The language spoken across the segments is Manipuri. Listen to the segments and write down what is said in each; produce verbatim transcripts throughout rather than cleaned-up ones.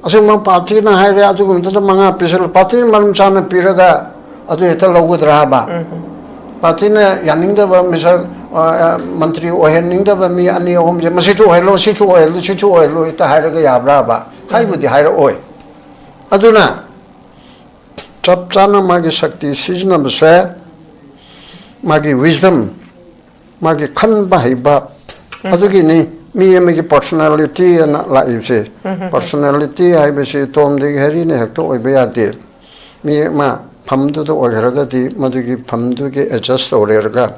ꯑꯁꯨꯝꯕ ꯄꯥꯔꯇꯤꯅ ꯍꯥꯏꯔꯦ, ꯑꯗꯨꯒꯨꯝꯕꯗꯨꯗ ꯃꯉꯥ ꯄꯤꯁꯤꯜꯂꯨ, ꯄꯥꯔꯇꯤꯅ ꯃꯔꯝ ꯆꯥꯅ ꯄꯤꯔꯒ ꯑꯗꯨ ꯍꯦꯛꯇ ꯂꯧꯒꯗ꯭ꯔꯥ ꯍꯥꯏꯕ? ꯄꯥꯔꯇꯤꯅ ꯌꯥꯅꯤꯡꯗꯕ ꯃꯤꯁꯛ, ꯑ, ꯑ, ꯃꯟꯇ꯭ꯔꯤ ꯑꯣꯏꯍꯟꯅꯤꯡꯗꯕ ꯃꯤ ꯑꯅꯤ ꯑꯍꯨꯝꯁꯦ, "ꯃꯁꯤꯁꯨ ꯑꯣꯏꯍꯜꯂꯣ, ꯁꯤꯁꯨ ꯑꯣꯏꯍꯜꯂꯣ, ꯁꯤꯁꯨ ꯑꯣꯏꯍꯜꯂꯣ" ꯍꯦꯛꯇ ꯍꯥꯏꯔꯒ ꯌꯥꯕ꯭ꯔꯥꯕ? ꯍꯥꯏꯕꯨꯗꯤ ꯍꯥꯏꯔꯛꯑꯣꯏ꯫ ꯑꯗꯨꯅ ꯆꯞ ꯆꯥꯅ ꯃꯥꯒꯤ ꯁꯛꯇꯤ ꯁꯤꯖꯤꯟꯅꯕꯁꯦ, ꯃꯥꯒꯤ wisdom, ꯃꯥꯒꯤ ꯈꯟꯕ ꯍꯩꯕ, ꯑꯗꯨꯒꯤꯅꯤ ꯃꯤ ꯑꯃꯒꯤ personality ꯑꯅ ꯂꯥꯛꯏꯕꯁꯦ꯫ Personality ꯍꯥꯏꯕꯁꯤ ꯇꯣꯝꯗꯒꯤ ꯍꯔꯤꯅ ꯍꯦꯛꯇ ꯑꯣꯏꯕ ꯌꯥꯗꯦ꯫ ꯃꯤ ꯑꯃ ꯐꯝꯗꯨꯗ ꯑꯣꯏꯈ꯭ꯔꯒꯗꯤ ꯃꯗꯨꯒꯤ ꯐꯝꯗꯨꯒꯤ adjust ꯇꯧꯔꯦꯔꯒ,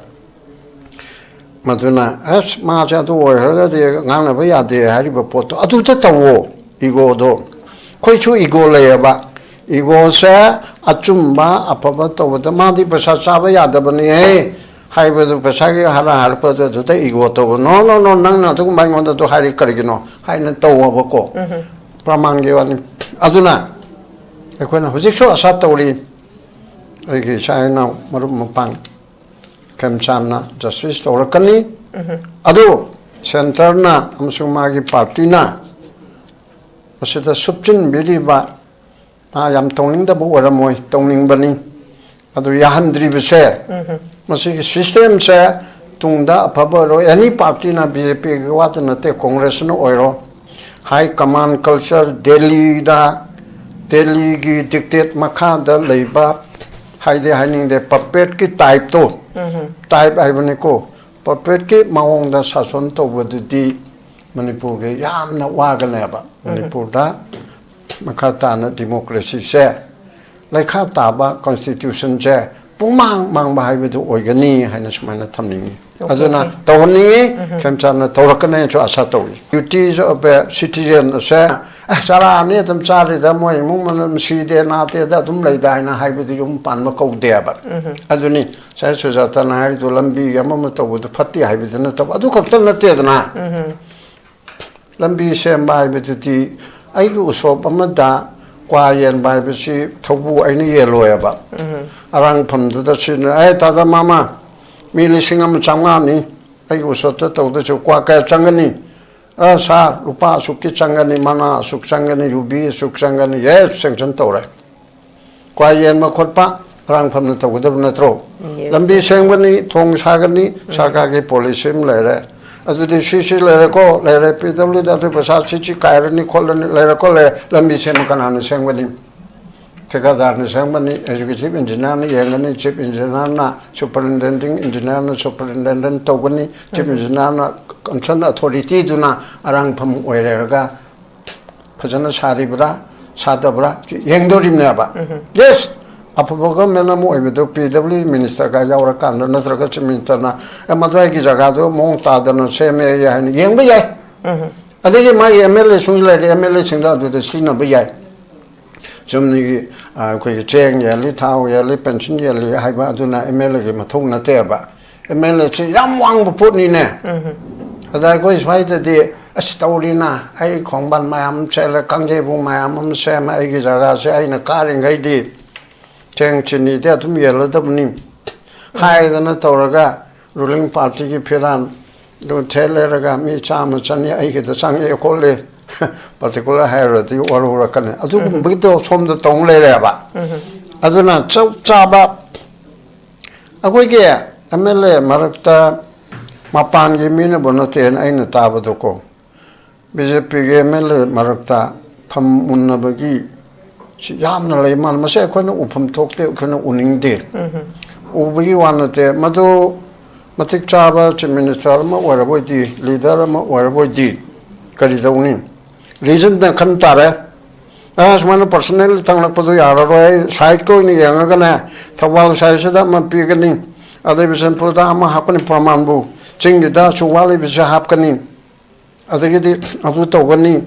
ꯃꯗꯨꯅ, "ꯑꯁ, ꯃꯥꯁꯦ ꯑꯗꯨ ꯑꯣꯏꯈ꯭ꯔꯒꯗꯤ ꯉꯥꯡꯅꯕ ꯌꯥꯗꯦ" ꯍꯥꯏꯔꯤꯕ ꯄꯣꯠꯇꯣ ꯑꯗꯨꯗ ꯇꯧꯋꯣ꯫ Egoꯗꯣ, ꯑꯩꯈꯣꯏꯁꯨ ego ꯂꯩꯌꯦꯕ꯫ Egoꯁꯦ ꯑꯆꯨꯝꯕ ꯑꯐꯕ ꯇꯧꯕꯗ, "ꯃꯥꯗꯤ ꯄꯩꯁꯥ ꯆꯥꯕ ꯌꯥꯗꯕꯅꯤꯍꯦ" ꯍꯥꯏꯕꯗꯨ, ꯄꯩꯁꯥꯒꯤ ꯍꯥꯔ ꯍꯥꯏꯔꯛꯄꯗꯨ ꯑꯗꯨꯗ ego ꯇꯧꯕ꯫ "No, no, no, ꯅꯪꯅ ꯑꯗꯨꯒꯨꯝꯕ ꯑꯩꯉꯣꯟꯗ ꯑꯗꯨ ꯍꯥꯏꯔꯤ ꯀꯔꯤꯒꯤꯅꯣ?" ꯍꯥꯏꯅ ꯇꯧꯋꯣꯕꯀꯣ꯫ ꯄ꯭ꯔꯃꯥꯟꯒꯤ ꯋꯥꯅꯤ꯫ ꯑꯗꯨꯅ ꯑꯩꯈꯣꯏꯅ ꯍꯧꯖꯤꯛꯁꯨ ꯑꯁꯥ ꯇꯧꯔꯤ, ꯑꯩꯒꯤ ꯏꯆꯥ ꯏꯅꯥꯎ ꯃꯔꯨꯞ ꯃꯄꯥꯡ ꯈꯦꯝꯆꯥꯟꯅ justice ꯇꯧꯔꯛꯀꯅꯤ꯫ ꯑꯗꯨ centreꯅ ꯑꯃꯁꯨꯡ ꯃꯥꯒꯤ partyꯅ ꯃꯁꯤꯗ ꯁꯨꯞꯆꯤꯟꯕꯤꯔꯤꯕ, ꯃꯥ ꯌꯥꯝ ꯇꯧꯅꯤꯡꯗꯕ ꯑꯣꯏꯔꯝꯃꯣꯏ, ꯇꯧꯅꯤꯡꯕꯅꯤ꯫ ꯑꯗꯨ ꯌꯥꯍꯟꯗ꯭ꯔꯤꯕꯁꯦ, ꯃꯁꯤꯒꯤ systemꯁꯦ ꯇꯨꯡꯗ ꯑꯐꯕ ꯑꯣꯏꯔꯣꯏ꯫ Any partyꯅ, BJPꯒꯤ ꯋꯥꯇ ꯅꯠꯇꯦ, Congressꯅ ꯑꯣꯏꯔꯣ, high command culture ꯗꯦꯜꯂꯤꯗ, ꯗꯦꯜꯂꯤꯒꯤ dictate ꯃꯈꯥꯗ ꯂꯩꯕ, ꯍꯥꯏꯗꯤ ꯍꯥꯏꯅꯤꯡꯗꯦ, puppetꯀꯤ typeꯇꯣ, type ꯍꯥꯏꯕꯅꯤꯀꯣ, puppetꯀꯤ ꯃꯑꯣꯡꯗ ꯁꯥꯁꯣꯟ ꯇꯧꯕꯗꯨꯗꯤ ꯃꯅꯤꯄꯨꯔꯒꯤ ꯌꯥꯝꯅ ꯋꯥꯒꯅꯦꯕ꯫ ꯃꯅꯤꯄꯨꯔꯗ ꯃꯈꯥ ꯇꯥꯅ democracyꯁꯦ, ꯂꯩꯈꯥ ꯇꯥꯕ constitutionꯁꯦ ꯄꯨꯡꯃꯥꯡ ꯃꯥꯡꯕ ꯍꯥꯏꯕꯗꯨ ꯑꯣꯏꯒꯅꯤ ꯍꯥꯏꯅ ꯁꯨꯃꯥꯏꯅ ꯊꯝꯅꯤꯡꯉꯤ꯫ ꯑꯣꯀꯦ, ꯑꯗꯨꯅ ꯑꯣꯀꯦ꯫ ꯇꯧꯍꯟꯅꯤꯡꯉꯤ, ꯈꯦꯝꯆꯥꯟꯅ ꯇꯧꯔꯛꯀꯅꯤ ꯍꯥꯏꯅꯁꯨ ꯑꯁꯥ ꯇꯧꯏ꯫ Duties of a citizen ꯑꯁꯦ, "ꯑꯦ, ꯆꯔꯥ ꯑꯅꯤ ꯑꯗꯨꯝ ꯆꯥꯔꯤꯗ, ꯃꯣꯏ ꯏꯃꯨꯡ ꯃꯅꯨꯡ ꯁꯤꯗꯦ ꯅꯥꯗꯦꯗ ꯑꯗꯨꯝ ꯂꯩꯗ" ꯍꯥꯏꯅ ꯍꯥꯏꯕꯗꯤ ꯌꯨꯝ ꯄꯥꯟꯕ ꯀꯧꯗꯦꯕ꯫ ꯑꯗꯨꯅꯤ ꯁꯥꯏ ꯁꯨꯖꯥꯇꯥꯅ ꯍꯥꯏꯔꯤꯗꯨ, ꯂꯝꯕꯤ ꯑꯃ ꯑꯃ ꯇꯧꯕꯗꯨ ꯐꯠꯇꯦ ꯍꯥꯏꯕꯗꯤ ꯅꯠꯇꯕ, ꯑꯗꯨ ꯈꯛꯇ ꯅꯠꯇꯦꯗꯅ꯫ ꯂꯝꯕꯤ ꯁꯦꯝꯕ ꯍꯥꯏꯕꯗꯨꯗꯤ, ꯑꯩꯒꯤ ꯎꯁꯣꯞ ꯑꯃꯗ ꯀ꯭ꯋꯥ ꯌꯦꯟꯕ ꯍꯥꯏꯕꯁꯤ ꯊꯧꯕꯨ ꯑꯩꯅ ꯌꯦꯜꯂꯣꯏꯕ꯫ ꯑꯔꯥꯡꯐꯝꯗꯨꯗ ꯁꯤꯅ, "ꯑꯦ, ꯇꯥꯗ ꯃꯥꯃ, ꯃꯤ ꯂꯤꯁꯤꯡ ꯑꯃ ꯆꯥꯝꯃꯉꯥꯅꯤ ꯑꯩꯒꯤ ꯎꯁꯣꯞꯇ ꯇꯧꯗꯣꯏꯁꯤ, ꯀ꯭ꯋꯥ ꯀꯌꯥ ꯆꯪꯒꯅꯤ?" ꯑ ꯁꯥ ꯂꯨꯄꯥ ꯑꯁꯨꯛꯀꯤ ꯆꯪꯒꯅꯤ, ꯃꯅꯥ ꯑꯁꯨꯛ ꯆꯪꯒꯅꯤ, ꯌꯨꯕꯤ ꯑꯁꯨꯛ ꯆꯪꯒꯅꯤ, ꯌꯦꯁ, ꯁꯦꯡꯁꯟ ꯇꯧꯔꯦ꯫ ꯀ꯭ꯋꯥ ꯌꯦꯟꯕ ꯈꯣꯠꯄ ꯑꯔꯥꯡꯐꯝꯅ ꯇꯧꯒꯗꯕ ꯅꯠꯇ꯭ꯔꯣ? Yes. ꯂꯝꯕꯤ ꯁꯦꯝꯒꯅꯤ, ꯊꯣꯡ ꯁꯥꯒꯅꯤ, ꯁꯔꯀꯥꯔꯒꯤ ꯄꯣꯂꯤꯁꯤ ꯑꯃ ꯂꯩꯔꯦ꯫ ꯑꯗꯨꯗꯤ ꯁꯤ ꯁꯤ ꯂꯩꯔꯦꯀꯣ, ꯂꯩꯔꯦ, ꯄꯤ ꯗꯕ꯭ꯂꯤꯎ ꯗꯤ ꯑꯗꯨ ꯄꯩꯁꯥ ꯁꯤ ꯁꯤ ꯀꯥꯏꯔꯅꯤ ꯈꯣꯠꯂꯅꯤ, ꯂꯩꯔꯦꯀꯣ, ꯂꯩꯔꯦ꯫ ꯂꯝꯕꯤ ꯁꯦꯝꯕ ꯀꯅꯥꯅ ꯁꯦꯝꯒꯅꯤ? ꯊꯤꯀꯥꯗꯥꯔꯅ ꯁꯦꯝꯒꯅꯤ, ꯑꯦꯛꯖꯤꯀ꯭ꯌꯨꯇꯤꯚ ꯏꯟꯖꯤꯅꯤꯌꯥꯔꯅ ꯌꯦꯡꯒꯅꯤ, ꯆꯤꯐ ꯏꯟꯖꯤꯅꯤꯌꯥꯔꯅ, ꯁꯨꯄꯔꯤꯟꯇꯦꯟꯗꯤꯡ ꯏꯟꯖꯤꯅꯤꯌꯥꯔꯅ ꯁꯨꯄꯔꯤꯟꯇꯦꯟꯗꯦꯟ ꯇꯧꯒꯅꯤ, ꯆꯤꯐ ꯏꯟꯖꯤꯅꯤꯌꯥꯔꯅ ꯀꯟꯁꯔꯟ ꯑꯊꯣꯔꯤꯇꯤꯗꯨꯅ ꯑꯔꯥꯡꯐꯝ ꯑꯣꯏꯔꯦꯔꯒ ꯐꯖꯅ ꯁꯥꯔꯤꯕ꯭ꯔꯥ ꯁꯥꯗꯕ꯭ꯔꯥ ꯌꯦꯡꯗꯣꯔꯤꯕꯅꯦꯕ꯫ ꯌꯦꯁ, ꯑꯐꯕ ꯒꯚꯔꯟꯃꯦꯟ ꯑꯃ ꯑꯣꯏꯕꯗꯣ ꯄꯤ ꯗꯕ꯭ꯂꯤꯎ ꯃꯤꯅꯤꯁꯇꯔꯒ ꯌꯥꯎꯔꯀꯥꯟꯗ ꯅꯠꯇ꯭ꯔꯒ ꯆꯤꯐ ꯃꯤꯅꯤꯁꯇꯔꯅ "ꯑꯦ, ꯃꯗꯨꯋꯥꯏꯒꯤ ꯖꯒꯥꯗꯣ ꯃꯑꯣꯡ ꯇꯥꯗꯅ ꯁꯦꯝꯃꯦ" ꯍꯥꯏꯅ ꯌꯦꯡꯕ ꯌꯥꯏ꯫ ꯑꯗꯒꯤ ꯃꯥꯒꯤ ꯑꯦꯝ ꯑꯦꯜ ꯑꯦꯁꯤꯡ ꯂꯩꯔꯦ, ꯑꯦꯝ ꯑꯦꯜ ꯑꯦꯁꯤꯡꯗ ꯑꯗꯨꯗ ꯁꯤꯖꯤꯟꯅꯕ ꯌꯥꯏ꯫ ꯆꯨꯝꯅꯒꯤ, ꯑ, ꯑꯩꯈꯣꯏꯒꯤ ꯆꯦꯡ ꯌꯦꯜꯂꯤ, ꯊꯥꯎ ꯌꯦꯜꯂꯤ, ꯄꯦꯟꯁꯤꯟ ꯌꯦꯜꯂꯤ ꯍꯥꯏꯕ ꯑꯗꯨꯅ ꯑꯦꯝ ꯑꯦꯜ ꯑꯦꯒꯤ ꯃꯊꯧ ꯅꯠꯇꯦꯕ꯫ ꯑꯦꯝ ꯑꯦꯜ ꯑꯦꯁꯤ ꯌꯥꯝ ꯋꯥꯡꯕ ꯄꯣꯠꯅꯤꯅꯦ꯫ ꯑꯗ ꯑꯩꯈꯣꯏ ꯁ꯭ꯋꯥꯏꯗꯗꯤ "ꯑꯁ, ꯇꯧꯔꯤꯅ, ꯑꯩ ꯈꯣꯡꯕꯥꯟ ꯃꯌꯥꯝ ꯑꯃ ꯆꯦꯜꯂꯦ, ꯀꯥꯡꯖꯩꯕꯨꯡ ꯃꯌꯥꯝ ꯑꯃ ꯁꯦꯝꯃꯦ, ꯑꯩꯒꯤ ꯖꯒꯥꯁꯦ ꯑꯩꯅ ꯀꯥꯔꯤꯉꯩꯗꯤ ꯆꯦꯡ ꯆꯤꯅꯤꯗꯤ ꯑꯗꯨꯝ ꯌꯦꯜꯂꯗꯕꯅꯤ" ꯍꯥꯏꯗꯅ ꯇꯧꯔꯒ ꯔꯨꯂꯤꯡ ꯄꯥꯔꯇꯤꯒꯤ ꯐꯤꯔꯥꯟ ꯑꯗꯨ ꯊꯦꯠ ꯂꯩꯔꯒ ꯃꯤ ꯆꯥꯝꯃ ꯆꯅꯤ ꯑꯩꯒꯤꯗ ꯆꯪꯉꯛꯑꯦ ꯈꯣꯠꯂꯦ, ꯄꯥꯔꯇꯤꯀꯨꯂꯔ ꯍꯥꯏꯔꯨꯔꯗꯤ ꯋꯥꯔꯧꯔꯛꯀꯅꯤ꯫ ꯑꯗꯨꯒꯨꯝꯕꯒꯤꯗꯣ ꯁꯣꯝꯗ ꯇꯧ ꯂꯩꯔꯦꯕ꯫ ꯑꯗꯨꯅ ꯆꯞ ꯆꯥꯕ ꯑꯩꯈꯣꯏꯒꯤ ꯑꯦꯝ ꯑꯦꯜ ꯑꯦ ꯃꯔꯛꯇ ꯃꯄꯥꯟꯒꯤ ꯃꯤꯅꯕꯨ ꯅꯠꯇꯦꯅ ꯑꯩꯅ ꯇꯥꯕꯗꯀꯣ, ꯕꯤ ꯖꯦ ꯄꯤꯒꯤ ꯑꯦꯝ ꯑꯦꯜ ꯑꯦ ꯃꯔꯛꯇ ꯐꯝ ꯃꯨꯟꯅꯕꯒꯤ ꯁꯤ ꯌꯥꯝꯅ ꯂꯩ ꯃꯥꯜꯂꯦ꯫ ꯃꯁꯤ ꯑꯩꯈꯣꯏꯅ ꯎꯐꯝ ꯊꯣꯛꯇꯦ, ꯑꯩꯈꯣꯏꯅ ꯎꯅꯤꯡꯗꯦ꯫ ꯎꯕꯒꯤ ꯋꯥ ꯅꯠꯇꯦ, ꯃꯗꯨ ꯃꯇꯤꯛ ꯆꯥꯕ ꯆꯤꯐ ꯃꯤꯅꯤꯁꯇꯔ ꯑꯃ ꯑꯣꯏꯔꯕ ꯑꯣꯏꯗꯤ, ꯂꯤꯗꯔ ꯑꯃ ꯑꯣꯏꯔꯕ ꯑꯣꯏꯗꯤ ꯀꯔꯤ ꯇꯧꯅꯤ? ꯔꯤꯖꯟꯗ ꯈꯟ ꯇꯥꯔꯦ꯫ ꯑ, ꯁꯨꯃꯥꯏꯅ ꯄꯔꯁꯅꯦꯜ ꯊꯥꯡꯂꯛꯄꯗꯣ ꯌꯥꯔꯔꯣꯏ꯫ ꯑꯩ ꯁꯥꯏꯠꯀ ꯑꯣꯏꯅ ꯌꯦꯡꯉꯒꯅꯦ, ꯊꯧꯕꯥꯜ ꯁꯥꯏꯠꯁꯤꯗ ꯑꯃ ꯄꯤꯒꯅꯤ, ꯑꯗꯩ ꯕꯤꯁꯦꯟꯄꯨꯔꯗ ꯑꯃ ꯍꯥꯞꯀꯅꯤ, ꯄ꯭ꯔꯃꯥꯟꯕꯨ ꯆꯤꯡꯒꯤꯗ ꯑꯁꯨꯛ ꯋꯥꯠꯂꯤꯕꯁꯦ ꯍꯥꯞꯀꯅꯤ, ꯑꯗꯒꯤꯗꯤ ꯑꯗꯨ ꯇꯧꯒꯅꯤ,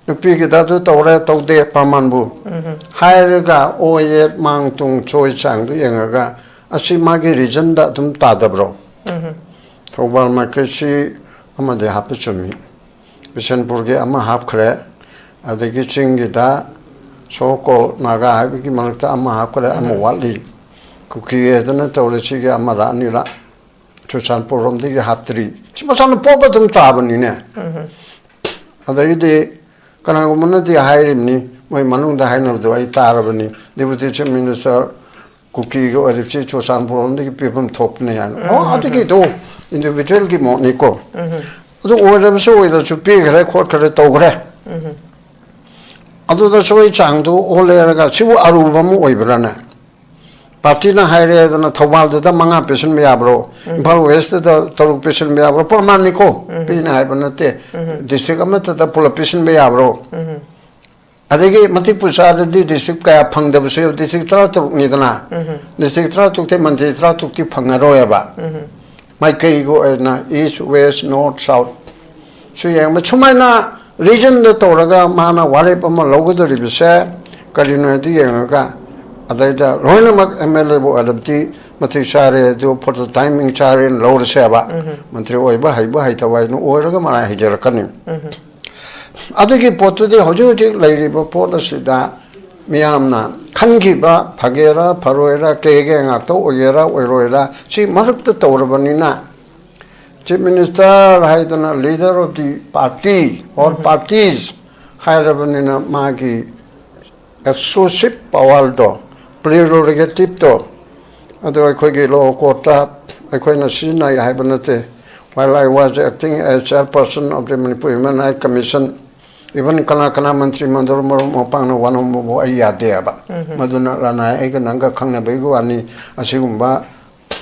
ꯅꯨꯄꯤꯒꯤꯗ ꯑꯗꯨ ꯇꯧꯔꯦ ꯇꯧꯗꯦ ꯄ꯭ꯔꯃꯥꯟꯕꯨ ꯍꯥꯏꯔꯒ ꯑꯣꯏ ꯌꯦꯠ ꯃꯥꯡ ꯇꯨꯡ ꯆꯣꯏ ꯆꯥꯡꯗꯨ ꯌꯦꯡꯉꯒ ꯑꯁꯤ ꯃꯥꯒꯤ ꯔꯤꯖꯟꯗ ꯑꯗꯨꯝ ꯇꯥꯗꯕ꯭ꯔꯣ? ꯊꯧꯕꯥꯜ ꯃꯥꯏꯀꯩꯁꯤ ꯑꯃꯗꯤ ꯍꯥꯞꯄ ꯆꯨꯝꯃꯤ, ꯕꯤꯁꯦꯟꯄꯨꯔꯒꯤ ꯑꯃ ꯍꯥꯞꯈ꯭ꯔꯦ, ꯑꯗꯒꯤ ꯆꯤꯡꯒꯤꯗ ꯁꯣ ꯀꯣꯜ ꯅꯥꯒꯥ ꯍꯥꯏꯕꯒꯤ ꯃꯔꯛꯇ ꯑꯃ ꯍꯥꯞꯈ꯭ꯔꯦ, ꯑꯃ ꯋꯥꯠꯂꯤ꯫ ꯀꯨꯀꯤ ꯍꯥꯏꯗꯅ ꯇꯧꯔꯦ, ꯁꯤꯒꯤ ꯑꯃꯔ ꯑꯅꯤꯔ ꯆꯨꯔꯆꯥꯟꯄꯨꯔ ꯔꯣꯝꯗꯒꯤ ꯍꯥꯞꯇ꯭ꯔꯤ꯫ ꯁꯤ ꯃꯆꯥꯅ ꯄꯣꯛꯄ ꯑꯗꯨꯝ ꯇꯥꯕꯅꯤꯅꯦ꯫ ꯑꯗꯒꯤꯗꯤ ꯀꯅꯥꯒꯨꯝꯕꯅꯗꯤ ꯍꯥꯏꯔꯤꯕꯅꯤ, ꯃꯣꯏ ꯃꯅꯨꯡꯗ ꯍꯥꯏꯅꯕꯗꯣ ꯑꯩ ꯇꯥꯔꯕꯅꯤ, ꯗꯦꯄꯨꯇꯤ ꯆꯤꯐ ꯃꯤꯅꯤꯁꯇꯔ ꯀꯨꯀꯤꯒꯤ ꯑꯣꯏꯔꯤꯕꯁꯤ ꯆꯨꯔꯆꯥꯟꯄꯨꯔ ꯔꯣꯝꯗꯒꯤ ꯄꯤꯐꯝ ꯊꯣꯛꯄꯅꯤ ꯍꯥꯏꯅ꯫ ꯑꯣ, ꯑꯗꯨꯒꯤꯗꯣ ꯏꯟꯗꯤꯚꯤꯖꯨꯋꯦꯜꯒꯤ ꯃꯣꯠꯅꯤꯀꯣ꯫ ꯑꯗꯨ ꯑꯣꯏꯔꯕꯁꯨ ꯑꯣꯏꯗ꯭ꯔꯁꯨ ꯄꯤꯈ꯭ꯔꯦ ꯈꯣꯠꯈ꯭ꯔꯦ ꯇꯧꯈ꯭ꯔꯦ꯫ ꯑꯗꯨꯗꯁꯨ ꯑꯩ ꯆꯥꯡꯗꯨ ꯑꯣꯜꯂꯦꯔꯒ ꯁꯤꯕꯨ ꯑꯔꯨꯕ ꯑꯃ ꯑꯣꯏꯕ꯭ꯔꯥꯅꯦ? ꯄꯥꯔꯇꯤꯅ ꯍꯥꯏꯔꯦꯗꯅ ꯊꯧꯕꯥꯜꯗꯨꯗ ꯃꯉꯥ ꯄꯤꯁꯤꯟꯕ ꯌꯥꯕ꯭ꯔꯣ? ꯏꯝꯐꯥꯜ ꯋꯦꯁꯇꯗ ꯇꯔꯨꯛ ꯄꯤꯁꯤꯟꯕ ꯌꯥꯕ꯭ꯔꯣ? ꯄ꯭ꯔꯃꯥꯟꯅꯤꯀꯣ꯫ ꯄꯤꯅ ꯍꯥꯏꯕ ꯅꯠꯇꯦ꯫ ꯗꯤꯁꯇ꯭ꯔꯤꯛ ꯑꯃꯠꯇꯗ ꯄꯨꯂꯞ ꯄꯤꯁꯤꯟꯕ ꯌꯥꯕ꯭ꯔꯣ? ꯑꯗꯒꯤ ꯃꯇꯤꯛ ꯄꯨꯆꯥꯗꯗꯤ ꯗꯤꯁꯇ꯭ꯔꯤꯛ ꯀꯌꯥ ꯐꯪꯗꯕꯁꯨ ꯌꯥꯎ-, ꯗꯤꯁꯇ꯭ꯔꯤꯛ ꯇꯔꯥꯇꯔꯨꯛꯅꯤꯗꯅ꯫ ꯗꯤꯁꯇ꯭ꯔꯤꯛ ꯇꯔꯥꯇꯔꯨꯛꯇꯤ ꯃꯟꯇ꯭ꯔꯤ ꯇꯔꯥꯇꯔꯨꯛꯇꯤ ꯐꯪꯉꯔꯣꯏꯕ꯫ ꯃꯥꯏꯀꯩꯒꯤ ꯑꯣꯏꯅ ꯏꯁ, ꯋꯦꯁ, ꯅꯣꯔꯠ, ꯁꯥꯎꯠ ꯁꯨ ꯌꯦꯡꯕ꯫ ꯁꯨꯃꯥꯏꯅ ꯔꯤꯖꯟꯗ ꯇꯧꯔꯒ ꯃꯥꯅ ꯋꯥꯔꯦꯞ ꯑꯃ ꯂꯧꯒꯗꯧꯔꯤꯕꯁꯦ ꯀꯔꯤꯅꯣ ꯍꯥꯏꯗꯨ ꯌꯦꯡꯉꯒ, ꯑꯗꯩꯗ ꯂꯣꯏꯅꯃꯛ ꯑꯦꯝ ꯑꯦꯜ ꯑꯦꯕꯨ ꯑꯣꯏꯔꯕꯗꯤ ꯃꯇꯤꯛ ꯆꯥꯔꯦ, ꯑꯗꯨ ꯐꯣꯔ ꯗ ꯇꯥꯏꯃꯤꯡ ꯆꯥꯔꯦꯅ ꯂꯧꯔꯁꯦꯕ꯫ ꯃꯟꯇ꯭ꯔꯤ ꯑꯣꯏꯕ ꯍꯩꯕ ꯍꯩꯇꯕ ꯍꯥꯏꯅ ꯑꯣꯏꯔꯒ ꯃꯔꯥꯏ ꯍꯩꯖꯔꯛꯀꯅꯤ꯫ ꯑꯗꯨꯒꯤ ꯄꯣꯠꯇꯨꯗꯤ ꯍꯧꯖꯤꯛ ꯍꯧꯖꯤꯛ ꯂꯩꯔꯤꯕ ꯄꯣꯠ ꯑꯁꯤꯗ ꯃꯤꯌꯥꯝꯅ ꯈꯟꯈꯤꯕ ꯐꯒꯦꯔꯥ ꯐꯔꯣꯏꯔꯥ, ꯀꯦꯒꯦ ꯉꯥꯛꯇ ꯑꯣꯏꯒꯦꯔꯥ ꯑꯣꯏꯔꯣꯏꯔꯥ, ꯁꯤ ꯃꯔꯛꯇ ꯇꯧꯔꯕꯅꯤꯅ, ꯆꯤꯐ ꯃꯤꯅꯤꯁꯇꯔ ꯍꯥꯏꯗꯅ leader of the party or parties ꯍꯥꯏꯔꯕꯅꯤꯅ, ꯃꯥꯒꯤ exclusive powerꯗꯣ, prerogativeꯇꯣ, ꯑꯗꯣ ꯑꯩꯈꯣꯏꯒꯤ ꯂꯣ ꯀꯣꯔꯠꯇ ꯑꯩꯈꯣꯏꯅ ꯁꯤꯖꯤꯟꯅꯩ ꯍꯥꯏꯕ ꯅꯠꯇꯦ꯫ While I was acting as chairperson of the Manipur Human Rights Commission, even ꯀꯅꯥ ꯀꯅꯥ ꯃꯟꯇ꯭ꯔꯤ ꯃꯟꯗꯜ ꯃꯔꯨꯞ ꯃꯄꯥꯡꯅ ꯋꯥꯅꯣꯝꯕꯕꯨ ꯑꯩ ꯌꯥꯗꯦꯕ꯫ ꯃꯗꯨꯅ ꯔꯥꯅꯥ ꯑꯩꯒ ꯅꯪꯒ ꯈꯪꯅꯕꯒꯤ ꯋꯥꯅꯤ꯫ ꯑꯁꯤꯒꯨꯝꯕ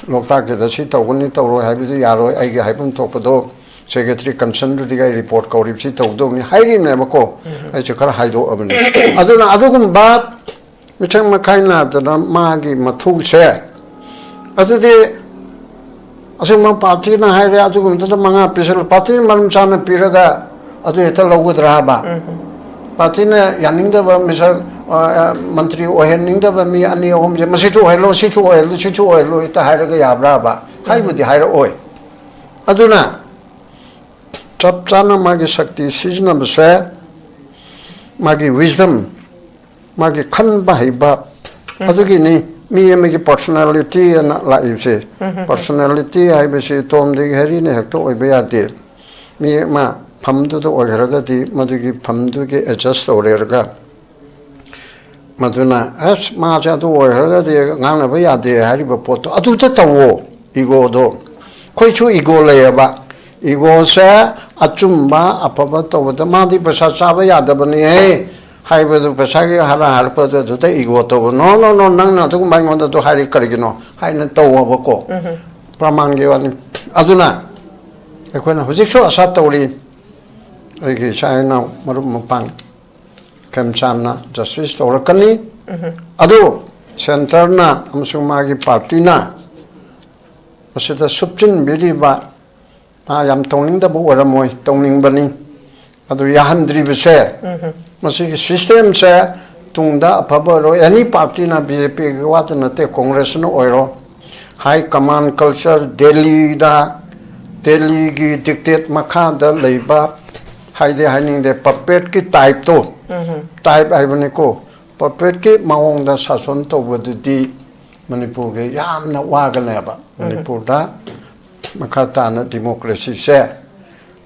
ꯂꯣꯛꯇꯥꯛꯀꯤꯗ ꯁꯤ ꯇꯧꯒꯅꯤ ꯇꯧꯔꯣꯏ ꯍꯥꯏꯕꯗꯨ ꯌꯥꯔꯣꯏ, ꯑꯩꯒꯤ ꯍꯥꯏꯐꯝ ꯊꯣꯛꯄꯗꯣ ꯁꯦꯀ꯭ꯔꯦꯇꯔꯤ ꯀꯟꯁꯔꯟꯗꯨꯗꯒꯤ ꯑꯩ ꯔꯤꯄꯣꯔꯠ ꯀꯧꯔꯤꯕꯁꯤ ꯇꯧꯗꯧꯅꯤ ꯍꯥꯏꯔꯤꯕꯅꯦꯕꯀꯣ꯫ ꯑꯩꯁꯨ ꯈꯔ ꯍꯥꯏꯗꯣꯛꯑꯕꯅꯤ꯫ ꯑꯗꯨꯅ ꯑꯗꯨꯒꯨꯝꯕ ꯃꯤꯆꯪ ꯃꯈꯥꯏ ꯅꯥꯗꯅ ꯃꯥꯒꯤ ꯃꯊꯧꯁꯦ, ꯑꯗꯨꯗꯤ ꯑꯁꯨꯝꯕ ꯄꯥꯔꯇꯤꯅ ꯍꯥꯏꯔꯦ, ꯑꯗꯨꯒꯨꯝꯕꯗꯨꯗ ꯃꯉꯥ ꯄꯤꯁꯤꯜꯂ, ꯄꯥꯔꯇꯤꯅ ꯃꯔꯝ ꯆꯥꯅ ꯄꯤꯔꯒ ꯑꯗꯨ ꯍꯦꯛꯇ ꯂꯧꯒꯗ꯭ꯔꯥ ꯍꯥꯏꯕ? ꯄꯥꯔꯇꯤꯅ ꯌꯥꯅꯤꯡꯗꯕ ꯃꯤꯁꯛ, ꯑ, ꯑ, ꯃꯟꯇ꯭ꯔꯤ ꯑꯣꯏꯍꯟꯅꯤꯡꯗꯕ ꯃꯤ ꯑꯅꯤ ꯑꯍꯨꯝꯁꯦ, "ꯃꯁꯤꯁꯨ ꯑꯣꯏꯍꯜꯂꯣ, ꯁꯤꯁꯨ ꯑꯣꯏꯍꯜꯂꯣ, ꯁꯤꯁꯨ ꯑꯣꯏꯍꯜꯂꯣ" ꯍꯦꯛꯇ ꯍꯥꯏꯔꯒ ꯌꯥꯕ꯭ꯔꯥ ꯍꯥꯏꯕ? ꯍꯥꯏꯕꯨꯗꯤ ꯍꯥꯏꯔꯛꯑꯣꯏ꯫ ꯑꯗꯨꯅ ꯆꯞ ꯆꯥꯅ ꯃꯥꯒꯤ ꯁꯛꯇꯤ ꯁꯤꯖꯤꯟꯅꯕꯁꯦ, ꯃꯥꯒꯤ wisdom, ꯃꯥꯒꯤ ꯈꯟꯕ ꯍꯩꯕ, ꯑꯗꯨꯒꯤꯅꯤ꯫ ꯃꯤ ꯑꯃꯒꯤ personality ꯑꯅ ꯂꯥꯛꯏꯕꯁꯦ, personality ꯍꯥꯏꯕꯁꯤ ꯇꯣꯝꯗꯒꯤ ꯍꯔꯤꯅ ꯍꯦꯛꯇ ꯑꯣꯏꯕ ꯌꯥꯗꯦ꯫ ꯃꯤ ꯑꯃ ꯐꯝꯗꯨꯗ ꯑꯣꯏꯈ꯭ꯔꯒꯗꯤ ꯃꯗꯨꯒꯤ ꯐꯝꯗꯨꯒꯤ adjust ꯇꯧꯔꯦꯔꯒ, ꯃꯗꯨꯅ ꯑꯁ ꯃꯥꯁꯦ ꯑꯗꯨ ꯑꯣꯏꯈ꯭ꯔꯒꯗꯤ ꯉꯥꯡꯅꯕ ꯌꯥꯗꯦ ꯍꯥꯏꯔꯤꯕ ꯄꯣꯠꯇꯣ ꯑꯗꯨꯗ ꯇꯧꯋꯣ꯫ Egoꯗꯣ, ꯑꯩꯈꯣꯏꯁꯨ ego ꯂꯩꯌꯦꯕ꯫ Egoꯁꯦ ꯑꯆꯨꯝꯕ ꯑꯐꯕ ꯇꯧꯕꯗ ꯃꯥꯗꯤ ꯄꯩꯁꯥ ꯆꯥꯕ ꯌꯥꯗꯕꯅꯤꯍꯦ ꯍꯥꯏꯕꯗꯨ, ꯄꯩꯁꯥꯒꯤ ꯍꯥꯔ ꯍꯥꯏꯔꯛꯄꯗꯨ ꯑꯗꯨꯗ ego ꯇꯧꯕ꯫ No, no, no, ꯅꯪꯅ ꯑꯗꯨꯒꯨꯝꯕ ꯑꯩꯉꯣꯟꯗ ꯑꯗꯨ ꯍꯥꯏꯔꯤ ꯀꯔꯤꯒꯤꯅꯣ ꯍꯥꯏꯅ ꯇꯧꯋꯣꯕꯀꯣ꯫ ꯄ꯭ꯔꯃꯥꯟꯒꯤ ꯋꯥꯅꯤ꯫ ꯑꯗꯨꯅ ꯑꯩꯈꯣꯏꯅ ꯍꯧꯖꯤꯛꯁꯨ ꯑꯁꯥ ꯇꯧꯔꯤ, ꯑꯩꯒꯤ ꯏꯆꯥ ꯏꯅꯥꯎ ꯃꯔꯨꯞ ꯃꯄꯥꯡ ꯈꯦꯝꯆꯥꯟꯅ justice ꯇꯧꯔꯛꯀꯅꯤ꯫ ꯑꯗꯨ centreꯅ ꯑꯃꯁꯨꯡ ꯃꯥꯒꯤ partyꯅ ꯃꯁꯤꯗ ꯁꯨꯞꯆꯤꯟꯕꯤꯔꯤꯕ ꯃꯥ ꯌꯥꯝ ꯇꯧꯅꯤꯡꯗꯕ ꯑꯣꯏꯔꯝꯃꯣꯏ, ꯇꯧꯅꯤꯡꯕꯅꯤ꯫ ꯑꯗꯨ ꯌꯥꯍꯟꯗ꯭ꯔꯤꯕꯁꯦ, ꯃꯁꯤꯒꯤ systemꯁꯦ ꯇꯨꯡꯗ ꯑꯐꯕ ꯑꯣꯏꯔꯣꯏ꯫ Any partyꯅ, BJPꯒꯤ ꯋꯥꯇ ꯅꯠꯇꯦ, Congressꯅ ꯑꯣꯏꯔꯣ, high command culture, Delhiꯗ, Delhiꯒꯤ dictate ꯃꯈꯥꯗ ꯂꯩꯕ, ꯍꯥꯏꯗꯤ ꯍꯥꯏꯅꯤꯡꯗꯦ, puppetꯀꯤ typeꯇꯣ, type ꯍꯥꯏꯕꯅꯤꯀꯣ, puppetꯀꯤ ꯃꯑꯣꯡꯗ ꯁꯥꯁꯟ ꯇꯧꯕꯗꯨꯗꯤ ꯃꯅꯤꯄꯨꯔꯒꯤ ꯌꯥꯝꯅ ꯋꯥꯒꯅꯦꯕ꯫ ꯃꯅꯤꯄꯨꯔꯗ ꯃꯈꯥ ꯇꯥꯅ democracyꯁꯦ,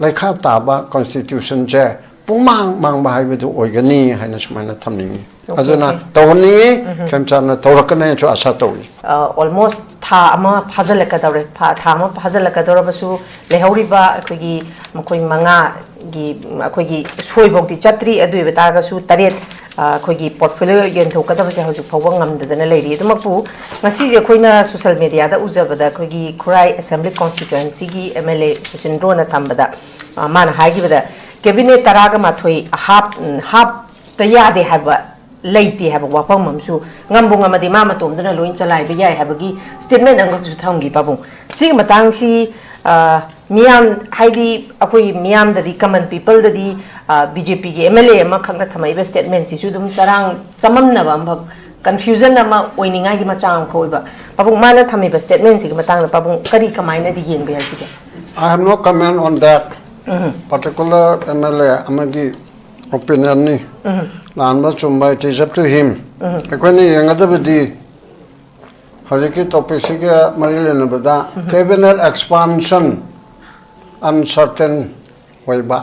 ꯂꯩꯈꯥ ꯇꯥꯕ constitutionꯁꯦ ꯄꯨꯡꯃꯥꯡ ꯃꯥꯡꯕ ꯍꯥꯏꯕꯗꯨ ꯑꯣꯏꯒꯅꯤ ꯍꯥꯏꯅ ꯁꯨꯃꯥꯏꯅ ꯊꯝꯅꯤꯡꯉꯤ꯫ ꯑꯗꯨꯅ ꯇꯧꯍꯟꯅꯤꯡꯉꯤ, ꯈꯦꯝꯆꯥꯟꯅ ꯇꯧꯔꯛꯀꯅꯤ ꯍꯥꯏꯅꯁꯨ ꯑꯁꯥ ꯇꯧꯏ꯫ ꯑꯣꯜꯃꯣꯁ ꯊꯥ ꯑꯃ ꯐꯥꯖꯤꯜꯂꯛꯀꯗꯧꯔꯦ꯫ ꯐꯥ- ꯊꯥ ꯑꯃ ꯐꯥꯖꯤꯜꯂꯛꯀꯗꯧꯔꯕꯁꯨ ꯂꯩꯍꯧꯔꯤꯕ ꯑꯩꯈꯣꯏꯒꯤ ꯃꯈꯣꯏ ꯃꯉꯥꯒꯤ ꯑꯩꯈꯣꯏꯒꯤ ꯁꯣꯏꯐꯧꯗꯤ ꯆꯠꯇ꯭ꯔꯤ꯫ ꯑꯗꯨ ꯑꯣꯏꯕ ꯇꯥꯔꯒꯁꯨ ꯇꯔꯦꯠ, ꯑ, ꯑꯩꯈꯣꯏꯒꯤ portfolio ꯌꯦꯟꯊꯣꯛꯀꯗꯕꯁꯦ ꯍꯧꯖꯤꯛ ꯐꯥꯎꯕ ꯉꯝꯗꯗꯅ ꯂꯩꯔꯤ꯫ ꯑꯗꯨꯃꯛꯄꯨ ꯉꯁꯤꯁꯦ ꯑꯩꯈꯣꯏꯅ social mediaꯗ ꯎꯖꯕꯗ ꯑꯩꯈꯣꯏꯒꯤ ꯈꯨꯔꯥꯏ assembly constituencyꯒꯤ MLA ꯁꯨꯆꯤꯟꯗ꯭ꯔꯣꯅ ꯊꯝꯕꯗ, ꯑ, ꯃꯥꯅ ꯍꯥꯏꯈꯤꯕꯗ cabinet ꯇꯔꯥꯒ ꯃꯥꯊꯣꯏ ꯍꯥꯞ-, ꯎꯝ, ꯍꯥꯞꯇ ꯌꯥꯗꯦ ꯍꯥꯏꯕ ꯂꯩꯇꯦ ꯍꯥꯏꯕ ꯋꯥꯐꯝ ꯑꯃꯁꯨ ꯉꯝꯕꯨ ꯉꯝꯃꯗꯤ ꯃꯥ ꯃꯇꯣꯝꯗꯅ ꯂꯣꯏ ꯆꯂꯥꯏꯕ ꯌꯥꯏ ꯍꯥꯏꯕꯒꯤ statement ꯑꯃꯈꯛꯁꯨ ꯊꯝꯈꯤ ꯄꯥꯕꯨꯡ꯫ ꯁꯤꯒꯤ ꯃꯇꯥꯡꯁꯤ, ꯑ, ꯃꯤꯌꯥꯝ, ꯍꯥꯏꯗꯤ ꯑꯩꯈꯣꯏ ꯃꯤꯌꯥꯝꯗꯗꯤ, common peopleꯗꯗꯤ, ꯑ, BJPꯒꯤ MLA ꯑꯃꯈꯛꯅ ꯊꯝꯃꯛꯏꯕ statementꯁꯤꯁꯨ ꯑꯗꯨꯝ ꯆꯔꯥꯡ ꯆꯃꯝꯅꯕ ꯑꯃꯈꯛ, confusion ꯑꯃ ꯑꯣꯏꯅꯤꯡꯉꯥꯏꯒꯤ ꯃꯆꯥꯛ ꯑꯃꯈꯛ ꯑꯣꯏꯕ꯫ ꯄꯥꯕꯨꯡ, ꯃꯥꯅ ꯊꯝꯃꯤꯕ statementꯁꯤꯒꯤ ꯃꯇꯥꯡꯗ ꯄꯥꯕꯨꯡ ꯀꯔꯤ ꯀꯃꯥꯏꯅꯗꯤ ꯌꯦꯡꯕ ꯌꯥꯏ ꯁꯤꯒꯦ? I have no comment on that particular MLA ꯑꯃꯒꯤ opinionꯅꯤ꯫ ꯂꯥꯟꯕ ꯆꯨꯝꯕ, it is up to him꯫ ꯑꯩꯈꯣꯏꯅ ꯌꯦꯡꯒꯗꯕꯗꯤ ꯍꯧꯖꯤꯛꯀꯤ ꯇꯣꯄꯤꯛꯁꯤꯒ ꯃꯔꯤ ꯂꯩꯅꯕꯗ ꯀꯦꯕꯤꯅꯦꯠ ꯑꯦꯛꯁꯄꯥꯟꯁꯟ ꯑꯟꯁꯔꯇꯦꯟ ꯑꯣꯏꯕ꯫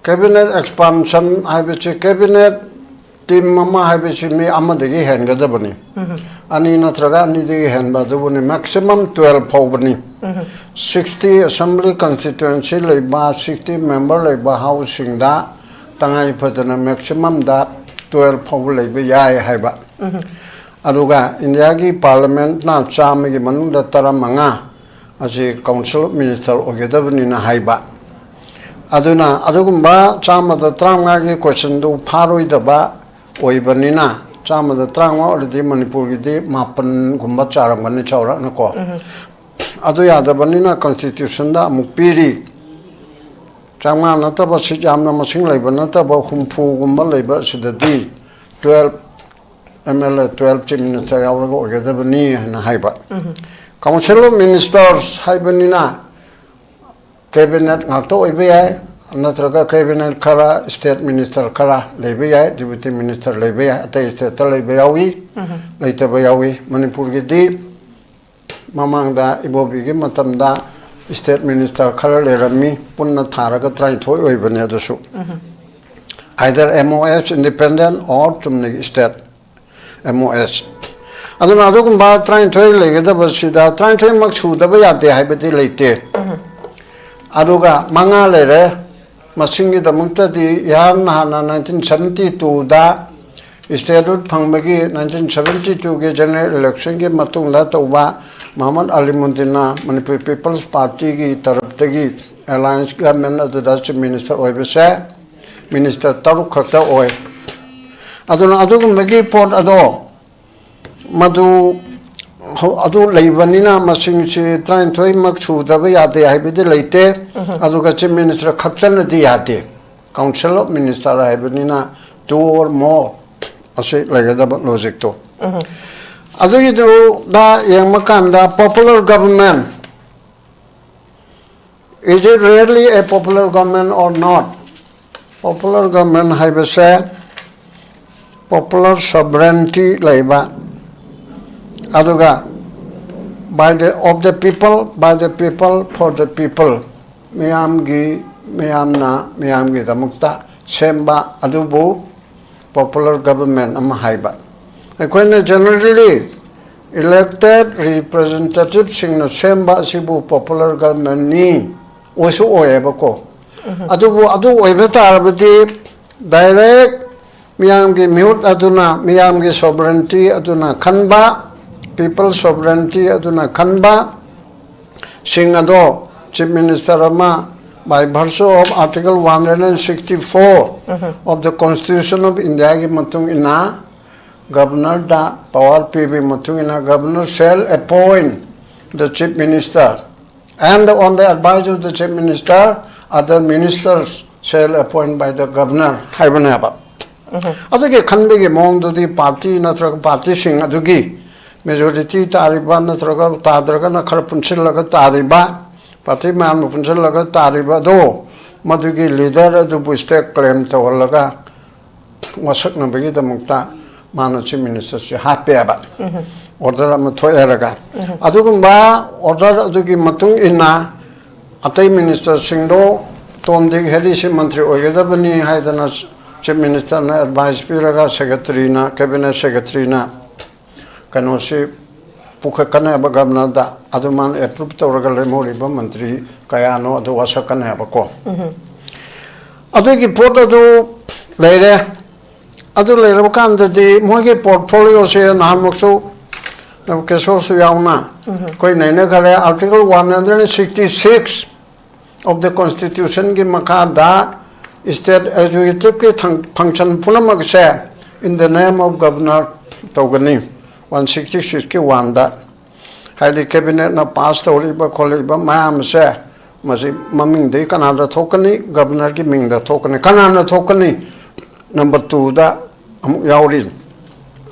ꯀꯦꯕꯤꯅꯦꯠ ꯑꯦꯛꯁꯄꯥꯟꯁꯟ ꯍꯥꯏꯕꯁꯤ, ꯀꯦꯕꯤꯅꯦꯠ ꯇꯤꯝ ꯑꯃ ꯍꯥꯏꯕꯁꯤ ꯃꯤ ꯑꯃꯗꯒꯤ ꯍꯦꯟꯒꯗꯕꯅꯤ꯫ ꯑꯅꯤ ꯅꯠꯇ꯭ꯔꯒ ꯑꯅꯤꯗꯒꯤ ꯍꯦꯟꯕ ꯑꯗꯨꯕꯨꯅꯤ, maximum twelve ꯐꯥꯎꯕꯅꯤ꯫ Sixty assembly constituency ꯂꯩꯕ, ꯁꯤꯛꯁꯇꯤ ꯃꯦꯝꯕꯔ ꯂꯩꯕ ꯍꯥꯎꯁꯁꯤꯡꯗ ꯇꯉꯥꯏ ꯐꯗꯅ ꯃꯦꯛꯁꯤꯃꯝꯗ ꯇꯨꯋꯦꯜꯐ ꯐꯥꯎꯕ ꯂꯩꯕ ꯌꯥꯏ ꯍꯥꯏꯕ꯫ ꯑꯗꯨꯒ ꯏꯟꯗꯤꯌꯥꯒꯤ ꯄꯥꯔꯂꯤꯌꯥꯃꯦꯟꯠꯅ ꯆꯥꯝꯃꯒꯤ ꯃꯅꯨꯡꯗ ꯇꯔꯥꯃꯉꯥ ꯑꯁꯤ ꯀꯥꯎꯟꯁꯤꯜ ꯑꯣꯐ ꯃꯤꯅꯤꯁꯇꯔ ꯑꯣꯏꯒꯗꯕꯅꯤꯅ ꯍꯥꯏꯕ꯫ ꯑꯗꯨꯅ ꯑꯗꯨꯒꯨꯝꯕ ꯆꯥꯝꯃꯗ ꯇꯔꯥꯃꯉꯥꯒꯤ ꯀꯣꯏꯁꯟꯗꯨ ꯐꯥꯔꯣꯏꯗꯕ ꯑꯣꯏꯕꯅꯤꯅ, ꯆꯥꯝꯃꯗ ꯇꯔꯥꯃꯉꯥ ꯑꯣꯏꯔꯗꯤ ꯃꯅꯤꯄꯨꯔꯒꯤꯗꯤ ꯃꯥꯄꯟꯒꯨꯝꯕ ꯆꯥꯔꯝꯒꯅꯤ ꯆꯥꯎꯔꯥꯛꯅꯀꯣ꯫ ꯑꯗꯨ ꯌꯥꯗꯕꯅꯤꯅ ꯀꯟꯁꯇꯤꯇ꯭ꯌꯨꯁꯟꯗ ꯑꯃꯨꯛ ꯄꯤꯔꯤ꯫ ꯆꯥꯝꯃꯉꯥ ꯅꯠꯇꯕ, ꯁꯤꯠ ꯌꯥꯝꯅ ꯃꯁꯤꯡ ꯂꯩꯕ ꯅꯠꯇꯕ, ꯍꯨꯝꯐꯨꯒꯨꯝꯕ ꯂꯩꯕ ꯑꯁꯤꯗꯗꯤ ꯇꯨꯋꯦꯜꯐ, ꯑꯦꯝ ꯑꯦꯜ ꯑꯦ ꯇꯨꯋꯦꯜꯐ, ꯆꯤꯐ ꯃꯤꯅꯤꯁꯇꯔ ꯌꯥꯎꯔꯒ ꯑꯣꯏꯒꯗꯕꯅꯤ ꯍꯥꯏꯅ ꯍꯥꯏꯕ꯫ ꯀꯥꯎꯟꯁꯤꯜ ꯑꯣꯐ ꯃꯤꯅꯤꯁꯇꯔꯁ ꯍꯥꯏꯕꯅꯤꯅ ꯀꯦꯕꯤꯅꯦꯠ ꯉꯥꯛꯇ ꯑꯣꯏꯕ ꯌꯥꯏ, ꯅꯠꯇ꯭ꯔꯒ ꯀꯦꯕꯤꯅꯦꯠ ꯈꯔ, ꯁ꯭ꯇꯦꯠ ꯃꯤꯅꯤꯁꯇꯔ ꯈꯔ ꯂꯩꯕ ꯌꯥꯏ, ꯗꯤꯄ꯭ꯌꯨꯇꯤ ꯃꯤꯅꯤꯁꯇꯔ ꯂꯩꯕ ꯌꯥꯏ, ꯑꯇꯩ ꯁ꯭ꯇꯦꯠꯇ ꯂꯩꯕ ꯌꯥꯎꯏ, ꯂꯩꯇꯕ ꯌꯥꯎꯏ꯫ ꯃꯅꯤꯄꯨꯔꯒꯤꯗꯤ ꯃꯃꯥꯡꯗ ꯏꯕꯣꯕꯤꯒꯤ ꯃꯇꯝꯗ ꯁ꯭ꯇꯦꯠ ꯃꯤꯅꯤꯁꯇꯔ ꯈꯔ ꯂꯩꯔꯝꯃꯤ, ꯄꯨꯟꯅ ꯊꯥꯔꯒ ꯇꯔꯥꯅꯤꯊꯣꯏ ꯑꯣꯏꯕꯅꯦ꯫ ꯑꯗꯨꯁꯨ either M O S, independent, or ꯆꯨꯝꯅꯒꯤ ꯁ꯭ꯇꯦꯠ M O S꯫ ꯑꯗꯨꯅ ꯑꯗꯨꯒꯨꯝꯕ ꯇꯔꯥꯅꯤꯊꯣꯏ ꯂꯩꯒꯗꯕꯁꯤꯗ ꯇꯔꯥꯅꯤꯊꯣꯏꯃꯛ ꯁꯨꯗꯕ ꯌꯥꯗꯦ ꯍꯥꯏꯕꯗꯤ ꯂꯩꯇꯦ꯫ ꯑꯗꯨꯒ ꯃꯉꯥ ꯂꯩꯔꯦ꯫ ꯃꯁꯤꯡꯒꯤꯗꯃꯛꯇꯗꯤ ꯏꯍꯥꯟ ꯍꯥꯟꯅ ꯅꯥꯏꯟꯇꯤꯟ ꯁꯕꯦꯟꯇꯤ ꯇꯨꯗ ꯁ꯭ꯇꯦꯠꯍꯨꯗ ꯐꯪꯕꯒꯤ, ꯅꯥꯏꯟꯇꯤꯟ ꯁꯕꯦꯟꯇꯤ ꯇꯨꯒꯤ ꯖꯦꯅꯔꯦꯜ ꯏꯂꯦꯛꯁꯟꯒꯤ ꯃꯇꯨꯡꯗ ꯇꯧꯕ ꯃꯣꯍꯃꯗ ꯑꯂꯤꯃꯨꯗꯤꯟꯅ ꯃꯅꯤꯄꯨꯔ ꯄꯤꯄꯜꯁ ꯄꯥꯔꯇꯤꯒꯤ ꯇꯔꯞꯇꯒꯤ ꯑꯦꯂꯥꯌꯟꯁ ꯒꯚꯔꯟꯃꯦꯟꯠ ꯑꯗꯨꯗ ꯆꯤꯐ ꯃꯤꯅꯤꯁꯇꯔ ꯑꯣꯏꯕꯁꯦ ꯃꯤꯅꯤꯁꯇꯔ ꯇꯔꯨꯛ ꯈꯛꯇ ꯑꯣꯏ꯫ ꯑꯗꯨꯅ ꯑꯗꯨꯒꯨꯝꯕꯒꯤ ꯄꯣꯠ ꯑꯗꯣ ꯃꯗꯨ ꯍꯧ-, ꯑꯗꯨ ꯂꯩꯕꯅꯤꯅ ꯃꯁꯤꯡꯁꯤ ꯇꯔꯥꯅꯤꯊꯣꯏꯃꯛ ꯁꯨꯗꯕ ꯌꯥꯗꯦ ꯍꯥꯏꯕꯗꯤ ꯂꯩꯇꯦ꯫ ꯑꯗꯨꯒ ꯆꯤꯐ ꯃꯤꯅꯤꯁꯇꯔ ꯈꯛꯇꯅꯗꯤ ꯌꯥꯗꯦ꯫ ꯀꯥꯎꯟꯁꯤꯜ ꯑꯣꯐ ꯃꯤꯅꯤꯁꯇꯔ ꯍꯥꯏꯕꯅꯤꯅ two or more ꯑꯁꯤ ꯂꯩꯒꯗꯕ ꯂꯣꯖꯤꯛꯇꯣ꯫ ꯑꯗꯨꯒꯤꯗꯨꯗ ꯌꯦꯡꯕ ꯀꯥꯟꯗ popular government, is it really a popular government or not? Popular government ꯍꯥꯏꯕꯁꯦ popular sovereignty ꯂꯩꯕ, ꯑꯗꯨꯒ by the of the people, by the people, for the people, ꯃꯤꯌꯥꯝꯒꯤ, ꯃꯤꯌꯥꯝꯅ, ꯃꯤꯌꯥꯝꯒꯤꯗꯃꯛꯇ ꯁꯦꯝꯕ ꯑꯗꯨꯕꯨ popular government ꯑꯃ ꯍꯥꯏꯕ꯫ ꯑꯩꯈꯣꯏꯅ generally elected representativeꯁꯤꯡꯅ ꯁꯦꯝꯕ ꯑꯁꯤꯕꯨ popular governmentꯅꯤ ꯑꯣꯏꯁꯨ ꯑꯣꯏꯌꯦꯕꯀꯣ꯫ ꯑꯗꯨꯕꯨ ꯑꯗꯨ ꯑꯣꯏꯕ ꯇꯥꯔꯕꯗꯤ direct ꯃꯤꯌꯥꯝꯒꯤ ꯃꯤꯍꯨꯠ ꯑꯗꯨꯅ, ꯃꯤꯌꯥꯝꯒꯤ sovereignty ꯑꯗꯨꯅ ꯈꯟꯕ, people sovereignty ꯑꯗꯨꯅ ꯈꯟꯕ ꯁꯤꯡ ꯑꯗꯣ Chief Minister ꯑꯃ by virtue of Article one hundred sixty-four of the Constitution of Indiaꯒꯤ ꯃꯇꯨꯡ ꯏꯟꯅ Governorꯗ power ꯄꯤꯕꯒꯤ ꯃꯇꯨꯡ ꯏꯟꯅ Governor shall appoint the Chief Minister and on the advice of the Chief Minister other ministers shall appoint by the Governor ꯍꯥꯏꯕꯅꯦꯕ꯫ ꯑꯗꯨꯒꯤ ꯈꯟꯕꯒꯤ ꯃꯑꯣꯡꯗꯨꯗꯤ party ꯅꯠꯇ꯭ꯔꯒ partyꯁꯤꯡ ꯑꯗꯨꯒꯤ majority ꯇꯥꯔꯤꯕ ꯅꯠꯇ꯭ꯔꯒ ꯇꯥꯗ꯭ꯔꯒꯅ ꯈꯔ ꯄꯨꯟꯁꯤꯜꯂꯒ ꯇꯥꯔꯤꯕ party ꯃꯌꯥꯝꯅ ꯄꯨꯟꯁꯤꯜꯂꯒ ꯇꯥꯔꯤꯕ ꯑꯗꯣ ꯃꯗꯨꯒꯤ leader ꯑꯗꯨꯕꯨ stake claim ꯇꯧꯍꯜꯂꯒ ꯋꯥꯁꯛꯅꯕꯒꯤꯗꯃꯛꯇ ꯃꯥꯅ Chief Ministerꯁꯦ ꯍꯥꯞꯄꯦꯕ꯫ Order ꯑꯃ ꯊꯣꯛꯑꯦꯔꯒ ꯑꯗꯨꯒꯨꯝꯕ order ꯑꯗꯨꯒꯤ ꯃꯇꯨꯡ ꯏꯟꯅ ꯑꯇꯩ ministerꯁꯤꯡꯗꯣ Tom Dick Harryꯁꯤ ꯃꯟꯇ꯭ꯔꯤ ꯑꯣꯏꯒꯗꯕꯅꯤ ꯍꯥꯏꯗꯅ Chief Ministerꯅ advice ꯄꯤꯔꯒ secretaryꯅ, cabinet secretaryꯅ ꯀꯩꯅꯣꯁꯤ ꯄꯨꯈꯠꯀꯅꯦꯕ Governorꯗ꯫ ꯑꯗꯨ ꯃꯥꯅ approve ꯇꯧꯔꯒ ꯂꯦꯝꯍꯧꯔꯤꯕ ꯃꯟꯇ꯭ꯔꯤ ꯀꯌꯥꯅꯣ ꯑꯗꯨ ꯋꯥꯁꯛꯀꯅꯦꯕꯀꯣ꯫ ꯑꯗꯨꯒꯤ ꯄꯣꯠ ꯑꯗꯨ ꯂꯩꯔꯦ꯫ ꯑꯗꯨ ꯂꯩꯔꯕ ꯀꯥꯟꯗꯗꯤ ꯃꯣꯏꯒꯤ portfolioꯁꯦ ꯅꯍꯥꯟꯃꯨꯛꯁꯨ ꯀꯦꯁꯣꯔꯁꯨ ꯌꯥꯎꯅ ꯑꯩꯈꯣꯏ ꯅꯩꯅꯈꯔꯦ꯫ Article one hundred sixty six of the Constitutionꯒꯤ ꯃꯈꯥꯗ state executiveꯀꯤ ꯊꯪ-, function ꯄꯨꯝꯅꯃꯛꯁꯦ in the name of governor ꯇꯧꯒꯅꯤ꯫ One sixty sixꯀꯤ oneꯗ ꯍꯥꯏꯗꯤ cabinetꯅ pass ꯇꯧꯔꯤꯕ ꯈꯣꯠꯂꯤꯕ ꯃꯌꯥꯝꯁꯦ ꯃꯁꯤ ꯃꯃꯤꯡꯗꯒꯤ ꯀꯅꯥꯗ ꯊꯣꯛꯀꯅꯤ? Governorꯒꯤ ꯃꯤꯡꯗ ꯊꯣꯛꯀꯅꯤ꯫ ꯀꯅꯥꯅ ꯊꯣꯛꯀꯅꯤ? Number twoꯗ ꯑꯃꯨꯛ ꯌꯥꯎꯔꯤ꯫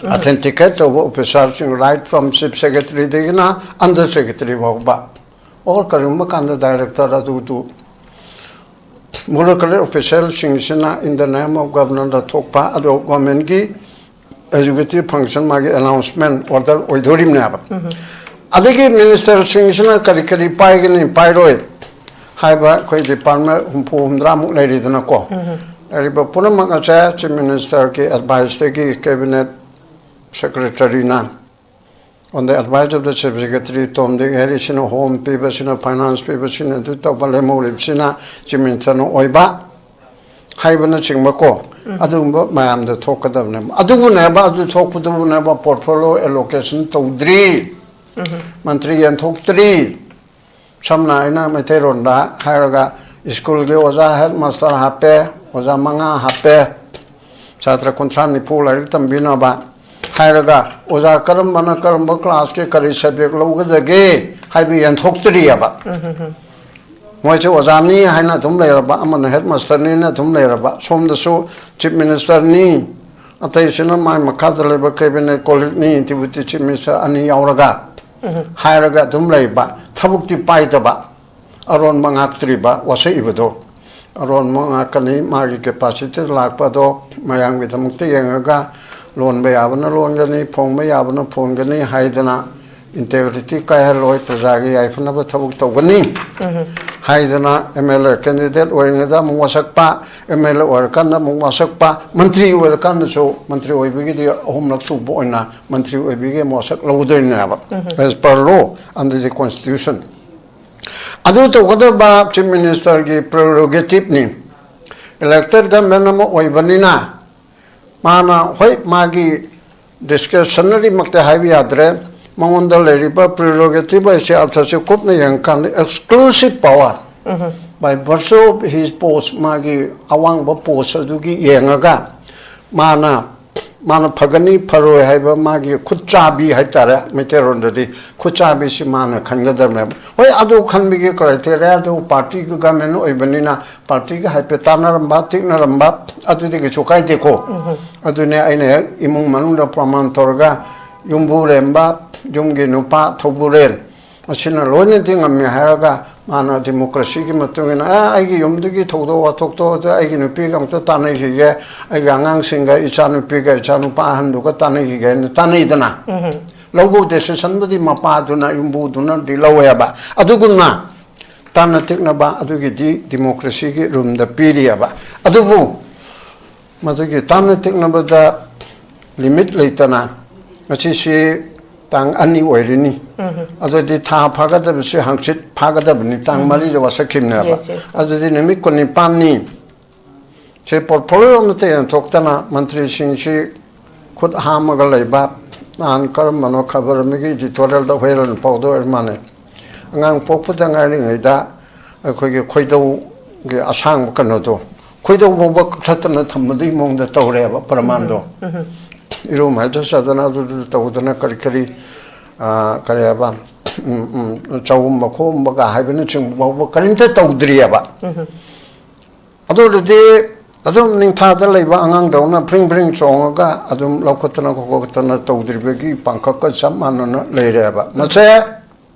Authenticate ꯇꯧꯕ officerꯁꯤꯡ right from Chief Secretaryꯗꯒꯤꯅ under secretary ꯐꯥꯎꯕ꯫ Or ꯀꯔꯤꯒꯨꯝꯕ ꯀꯥꯟꯗ director ꯑꯗꯨꯗꯨ molecular officialꯁꯤꯡꯁꯤꯅ in the name of governorꯗ ꯊꯣꯛꯄ, ꯑꯗꯣ governmentꯀꯤ ꯑꯦꯛꯖꯤꯀ꯭ꯌꯨꯇꯤꯚ ꯐꯪꯁꯟ, ꯃꯥꯒꯤ ꯑꯦꯅꯥꯎꯟꯁꯃꯦꯟ ꯑꯣꯔꯗꯔ ꯑꯣꯏꯗꯣꯔꯤꯕꯅꯦꯕ꯫ ꯑꯗꯒꯤ ꯃꯤꯅꯤꯁꯇꯔꯁꯤꯡꯁꯤꯅ ꯀꯔꯤ ꯀꯔꯤ ꯄꯥꯏꯒꯅꯤ, ꯄꯥꯏꯔꯣꯏ ꯍꯥꯏꯕ ꯑꯩꯈꯣꯏ ꯗꯤꯄꯥꯔꯠꯃꯦꯟ ꯍꯨꯝꯐꯨ ꯍꯨꯝꯗ꯭ꯔꯥꯃꯨꯛ ꯂꯩꯔꯤꯗꯅꯀꯣ꯫ ꯂꯩꯔꯤꯕ ꯄꯨꯝꯅꯃꯛ ꯑꯁꯦ ꯆꯤꯐ ꯃꯤꯅꯤꯁꯇꯔꯒꯤ ꯑꯦꯗꯚꯥꯏꯁꯇꯒꯤ ꯀꯦꯕꯤꯅꯦꯠ ꯁꯦꯀ꯭ꯔꯦꯇꯔꯤꯅ, on the advice of the chief secretary, ꯇꯣꯝꯗꯤꯡ ꯍꯦꯔꯤꯁꯤꯅ ꯍꯣꯝ ꯄꯤꯕꯁꯤꯅ, ꯐꯥꯏꯅꯥꯟꯁ ꯄꯤꯕꯁꯤꯅ, ꯑꯗꯨ ꯇꯧꯕ, ꯂꯦꯝꯍꯧꯔꯤꯕꯁꯤꯅ ꯆꯤꯐ ꯃꯤꯅꯤꯁꯇꯔꯅ ꯑꯣꯏꯕ ꯍꯥꯏꯕꯅꯆꯤꯡꯕꯀꯣ꯫ ꯑꯗꯨꯒꯨꯝꯕ ꯃꯌꯥꯝꯗ ꯊꯣꯛꯀꯗꯕꯅꯦꯕ꯫ ꯑꯗꯨꯕꯨꯅꯦꯕ, ꯑꯗꯨ ꯊꯣꯛꯄꯗꯨꯕꯨꯅꯦꯕ ꯄꯣꯔꯠꯐꯣꯂꯤꯑꯣ ꯑꯦꯂꯣꯀꯦꯁꯟ ꯇꯧꯗ꯭ꯔꯤ, ꯃꯟꯇ꯭ꯔꯤ ꯌꯦꯟꯊꯣꯛꯇ꯭ꯔꯤ꯫ ꯁꯝꯅ ꯑꯩꯅ ꯃꯩꯇꯩꯔꯣꯟꯗ ꯍꯥꯏꯔꯒ, ꯁ꯭ꯀꯨꯜꯒꯤ ꯑꯣꯖꯥ ꯍꯦꯗ ꯃꯥꯁꯇꯔ ꯍꯥꯞꯄꯦ, ꯑꯣꯖꯥ ꯃꯉꯥ ꯍꯥꯞꯄꯦ, ꯁꯥꯇ꯭ꯔ ꯀꯨꯟꯊ꯭ꯔꯥ ꯅꯤꯐꯨ ꯂꯥꯏꯔꯤꯛ ꯇꯝꯕꯤꯅꯕ ꯍꯥꯏꯔꯒ, ꯑꯣꯖꯥ ꯀꯔꯝꯕꯅ ꯀꯔꯝꯕ ꯀ꯭ꯂꯥꯁꯀꯤ ꯀꯔꯤ ꯁꯕꯖꯦꯛ ꯂꯧꯒꯗꯒꯦ ꯍꯥꯏꯕ ꯌꯦꯟꯊꯣꯛꯇ꯭ꯔꯤꯑꯕ꯫ ꯃꯣꯏꯁꯦ ꯑꯣꯖꯥꯅꯤ ꯍꯥꯏꯅ ꯑꯗꯨꯝ ꯂꯩꯔꯕ, ꯑꯃꯅ ꯍꯦꯗ ꯃꯥꯁꯇꯔꯅꯤꯅ ꯑꯗꯨꯝ ꯂꯩꯔꯕ, ꯁꯣꯝꯗꯁꯨ ꯆꯤꯐ ꯃꯤꯅꯤꯁꯇꯔꯅꯤ, ꯑꯇꯩꯁꯤꯅ ꯃꯥꯏ ꯃꯈꯥꯗ ꯂꯩꯕ ꯀꯦꯕꯤꯅꯦꯠ ꯀꯣꯂꯤꯛꯅꯤ, ꯗꯤꯄꯨꯇꯤ ꯆꯤꯐ ꯃꯤꯅꯤꯁꯇꯔ ꯑꯅꯤ ꯌꯥꯎꯔꯒ ꯍꯥꯏꯔꯒ ꯑꯗꯨꯝ ꯂꯩꯕ, ꯊꯕꯛꯇꯤ ꯄꯥꯏꯗꯕ, ꯑꯔꯣꯟꯕ ꯉꯥꯛꯇ꯭ꯔꯤꯕ ꯋꯥꯁꯛꯏꯕꯗꯣ꯫ ꯑꯔꯣꯟꯕ ꯉꯥꯛꯀꯅꯤ, ꯃꯥꯒꯤ ꯀꯦꯄꯥꯁꯤꯇꯤ ꯂꯥꯛꯄ ꯑꯗꯣ ꯃꯌꯥꯝꯒꯤꯗꯃꯛꯇ ꯌꯦꯡꯉꯒ, ꯂꯣꯟꯕ ꯌꯥꯕꯅ ꯂꯣꯟꯒꯅꯤ, ꯐꯣꯡꯕ ꯌꯥꯕꯅ ꯐꯣꯡꯒꯅꯤ ꯍꯥꯏꯗꯅ, ꯏꯟꯇꯦꯒ꯭ꯔꯤꯇꯤ ꯀꯥꯏꯍꯜꯂꯣꯏ, ꯄ꯭ꯔꯖꯥꯒꯤ ꯌꯥꯏꯐꯅꯕ ꯊꯕꯛ ꯇꯧꯒꯅꯤ ꯍꯥꯏꯗꯅ, ꯑꯦꯝ ꯑꯦꯜ ꯑꯦ ꯀꯦꯟꯗꯤꯗꯦꯠ ꯑꯣꯏꯔꯤꯉꯩꯗ ꯑꯃꯨꯛ ꯋꯥꯁꯛꯄ, ꯑꯦꯝ ꯑꯦꯜ ꯑꯦ ꯑꯣꯏꯔꯀꯥꯟꯗ ꯑꯃꯨꯛ ꯋꯥꯁꯛꯄ, ꯃꯟꯇ꯭ꯔꯤ ꯑꯣꯏꯔꯀꯥꯟꯗꯁꯨ, ꯃꯟꯇ꯭ꯔꯤ ꯑꯣꯏꯕꯒꯤꯗꯤ ꯑꯍꯨꯝꯂꯛ ꯁꯨꯕ ꯑꯣꯏꯅ ꯃꯟꯇ꯭ꯔꯤ ꯑꯣꯏꯕꯒꯤ ꯑꯃꯨꯛ ꯋꯥꯁꯛ ꯂꯧꯗꯣꯏꯅꯦꯕ, as per law under the constitution꯫ ꯑꯗꯨ ꯇꯧꯒꯗꯕ ꯆꯤꯐ ꯃꯤꯅꯤꯁꯇꯔꯒꯤ ꯄ꯭ꯔꯦꯔꯣꯒꯦꯇꯤꯞꯅꯤ꯫ ꯏꯂꯦꯛꯇꯦꯠ ꯒꯚꯔꯟꯃꯦꯟ ꯑꯃ ꯑꯣꯏꯕꯅꯤꯅ, ꯃꯥꯅ, ꯍꯣꯏ, ꯃꯥꯒꯤ ꯗꯤꯁꯀ꯭ꯔꯦꯁꯅꯔꯤꯃꯛꯇꯤ ꯍꯥꯏꯕ ꯌꯥꯗ꯭ꯔꯦ, ꯃꯉꯣꯟꯗ ꯂꯩꯔꯤꯕ ꯄ꯭ꯔꯦꯔꯣꯒꯦꯇꯤꯞ ꯍꯥꯏꯁꯦ ꯑꯔꯊꯁꯦ ꯀꯨꯞꯅ ꯌꯦꯡꯉꯀꯥꯟꯗ exclusive power, by virtue of his post, ꯃꯥꯒꯤ ꯑꯋꯥꯡꯕ ꯄꯣꯁ ꯑꯗꯨꯒꯤ ꯌꯦꯡꯉꯒ ꯃꯥꯅ, ꯃꯥꯅ ꯐꯒꯅꯤ ꯐꯔꯣꯏ ꯍꯥꯏꯕ ꯃꯥꯒꯤ ꯈꯨꯠꯆꯥꯕꯤ ꯍꯥꯏꯇꯥꯔꯦ, ꯃꯩꯇꯩꯔꯣꯟꯗꯗꯤ ꯈꯨꯠꯆꯥꯕꯤꯁꯤ ꯃꯥꯅ ꯈꯟꯒꯗꯕꯅꯦꯕ꯫ ꯍꯣꯏ, ꯑꯗꯨ ꯈꯟꯕꯒꯤ ꯀ꯭ꯔꯥꯏꯇꯦꯔꯤꯌꯥꯗꯨ ꯄꯥꯔꯇꯤꯒꯤ ꯒꯚꯔꯟꯃꯦꯟ ꯑꯣꯏꯕꯅꯤꯅ ꯄꯥꯔꯇꯤꯒ ꯍꯥꯏꯐꯦꯠ ꯇꯥꯟꯅꯔꯝꯕ, ꯇꯤꯛꯅꯔꯝꯕ, ꯑꯗꯨꯗꯤ ꯀꯩꯁꯨ ꯀꯥꯏꯗꯦꯀꯣ꯫ ꯑꯗꯨꯅꯦ ꯑꯩꯅ ꯍꯦꯛ ꯏꯃꯨꯡ ꯃꯅꯨꯡꯗ ꯄ꯭ꯔꯃꯥꯟ ꯇꯧꯔꯒ, ꯌꯨꯝꯕꯨꯔꯦꯝꯕ, ꯌꯨꯝꯒꯤ ꯅꯨꯄꯥ ꯊꯧꯕꯨꯔꯦꯟ ꯑꯁꯤꯅ ꯂꯣꯏꯅꯗꯤ ꯉꯝꯃꯤ ꯍꯥꯏꯔꯒ, ꯃꯥꯅ ꯗꯤꯃꯣꯀ꯭ꯔꯦꯁꯤꯒꯤ ꯃꯇꯨꯡ ꯏꯟꯅ, "ꯑꯦ, ꯑꯩꯒꯤ ꯌꯨꯝꯗꯒꯤ ꯊꯧꯗꯣꯛ ꯋꯥꯊꯣꯛꯇꯣ, ꯑꯗꯨ ꯑꯩꯒꯤ ꯅꯨꯄꯤꯒ ꯑꯃꯨꯛꯇ ꯇꯥꯟꯅꯈꯤꯒꯦ, ꯑꯩꯒꯤ ꯑꯉꯥꯡꯁꯤꯡꯒ, ꯏꯆꯥ ꯅꯨꯄꯤꯒ ꯏꯆꯥ ꯅꯨꯄꯥ ꯑꯍꯟꯗꯨꯒ ꯇꯥꯟꯅꯈꯤꯒꯦ" ꯍꯥꯏꯅ ꯇꯥꯟꯅꯩꯗꯅ꯫ ꯎꯝ꯫ ꯂꯧꯕ ꯗꯦꯁꯤꯁꯟꯕꯨꯗꯤ ꯃꯄꯥꯗꯨꯅ, ꯌꯨꯝꯕꯨꯗꯨꯅꯗꯤ ꯂꯧꯋꯦꯕ꯫ ꯑꯗꯨꯒꯨꯝꯅ ꯇꯥꯟꯅ ꯇꯤꯛꯅꯕ ꯑꯗꯨꯒꯤꯗꯤ ꯗꯤꯃꯣꯀ꯭ꯔꯦꯁꯤꯒꯤ ꯔꯨꯝꯗ ꯄꯤꯔꯤꯑꯕ꯫ ꯑꯗꯨꯕꯨ ꯃꯗꯨꯒꯤ ꯇꯥꯟꯅ ꯇꯤꯛꯅꯕꯗ ꯂꯤꯃꯤꯠ ꯂꯩꯇꯅ, ꯉꯁꯤꯁꯤ ꯇꯥꯡ ꯑꯅꯤ ꯑꯣꯏꯔꯤꯅꯤ, ꯎꯝ꯫ ꯑꯗꯨꯗꯤ ꯊꯥ ꯐꯥꯒꯗꯕꯁꯤ ꯍꯪꯆꯤꯠ ꯐꯥꯒꯗꯕꯅꯤ, ꯇꯥꯡ ꯎꯝ꯫ ꯃꯔꯤꯗ ꯋꯥꯁꯛꯈꯤꯕꯅꯦꯕ꯫ Yes, yes. ꯑꯗꯨꯗꯤ ꯅꯨꯃꯤꯠ ꯀꯨꯟꯅꯤꯄꯥꯟꯅꯤ꯫ ꯁꯤ ꯄꯣꯔꯠꯐꯣꯂꯤꯑꯣ ꯑꯃꯠꯇ ꯌꯦꯟꯊꯣꯛꯇꯅ ꯃꯟꯇ꯭ꯔꯤꯁꯤꯡꯁꯤ ꯈꯨꯠ ꯍꯥꯝꯃꯒ ꯂꯩꯕ꯫ ꯅꯍꯥꯟ ꯀꯔꯝꯕꯅꯣ ꯈꯕꯔ ꯑꯃꯒꯤ ꯏꯗꯤꯇꯣꯔꯤꯌꯦꯜꯗ ꯍꯨꯏꯔꯟ ꯄꯥꯎꯗ ꯑꯣꯏꯔ ꯃꯥꯜꯂꯦ꯫ ꯑꯉꯥꯡ ꯄꯣꯛꯄꯗ ꯉꯥꯏꯔꯤꯉꯩꯗ ꯑꯩꯈꯣꯏꯒꯤ ꯈꯣꯏꯗꯧꯒꯤ ꯑꯁꯥꯡꯕ ꯀꯩꯅꯣꯗꯣ, ꯈꯣꯏꯗꯧ ꯐꯥꯎꯕ ꯀꯛꯊꯠꯇꯅ ꯊꯝꯕꯗꯨꯒꯤ ꯃꯑꯣꯡꯗ ꯇꯧꯔꯦꯕ ꯄ꯭ꯔꯃꯥꯟꯗꯣ꯫ ꯎꯝ꯫ ꯏꯔꯨ ꯃꯥꯏꯊꯖꯗꯅ ꯑꯗꯨꯗꯨ ꯇꯧꯗꯅ ꯀꯔꯤ ꯀꯔꯤ, ꯑꯥ, ꯀꯔꯤ ꯍꯥꯏꯕ, ꯎꯝ, ꯎꯝ, ꯆꯥꯎꯝꯕ ꯈꯣꯝꯕꯒ ꯍꯥꯏꯕꯅꯆꯤꯡꯕ ꯐꯥꯎꯕ ꯀꯔꯤꯝꯇ ꯇꯧꯗ꯭ꯔꯤꯑꯕ꯫ ꯎꯝ꯫ ꯑꯗꯨ ꯑꯣꯏꯔꯗꯤ ꯑꯗꯨꯝ ꯅꯤꯡꯊꯥꯗ ꯂꯩꯕ ꯑꯉꯥꯡꯗꯧꯅ ꯐ꯭ꯔꯤꯡ ꯐ꯭ꯔꯤꯡ ꯆꯣꯡꯉꯒ ꯑꯗꯨꯝ ꯂꯧꯈꯠꯇꯅ ꯈꯣꯀꯠꯇꯅ ꯇꯧꯗ꯭ꯔꯤꯕꯒꯤ ꯄꯥꯡꯈꯛꯀ ꯆꯞ ꯃꯥꯟꯅꯅ ꯂꯩꯔꯦꯕ꯫ ꯃꯁꯦ,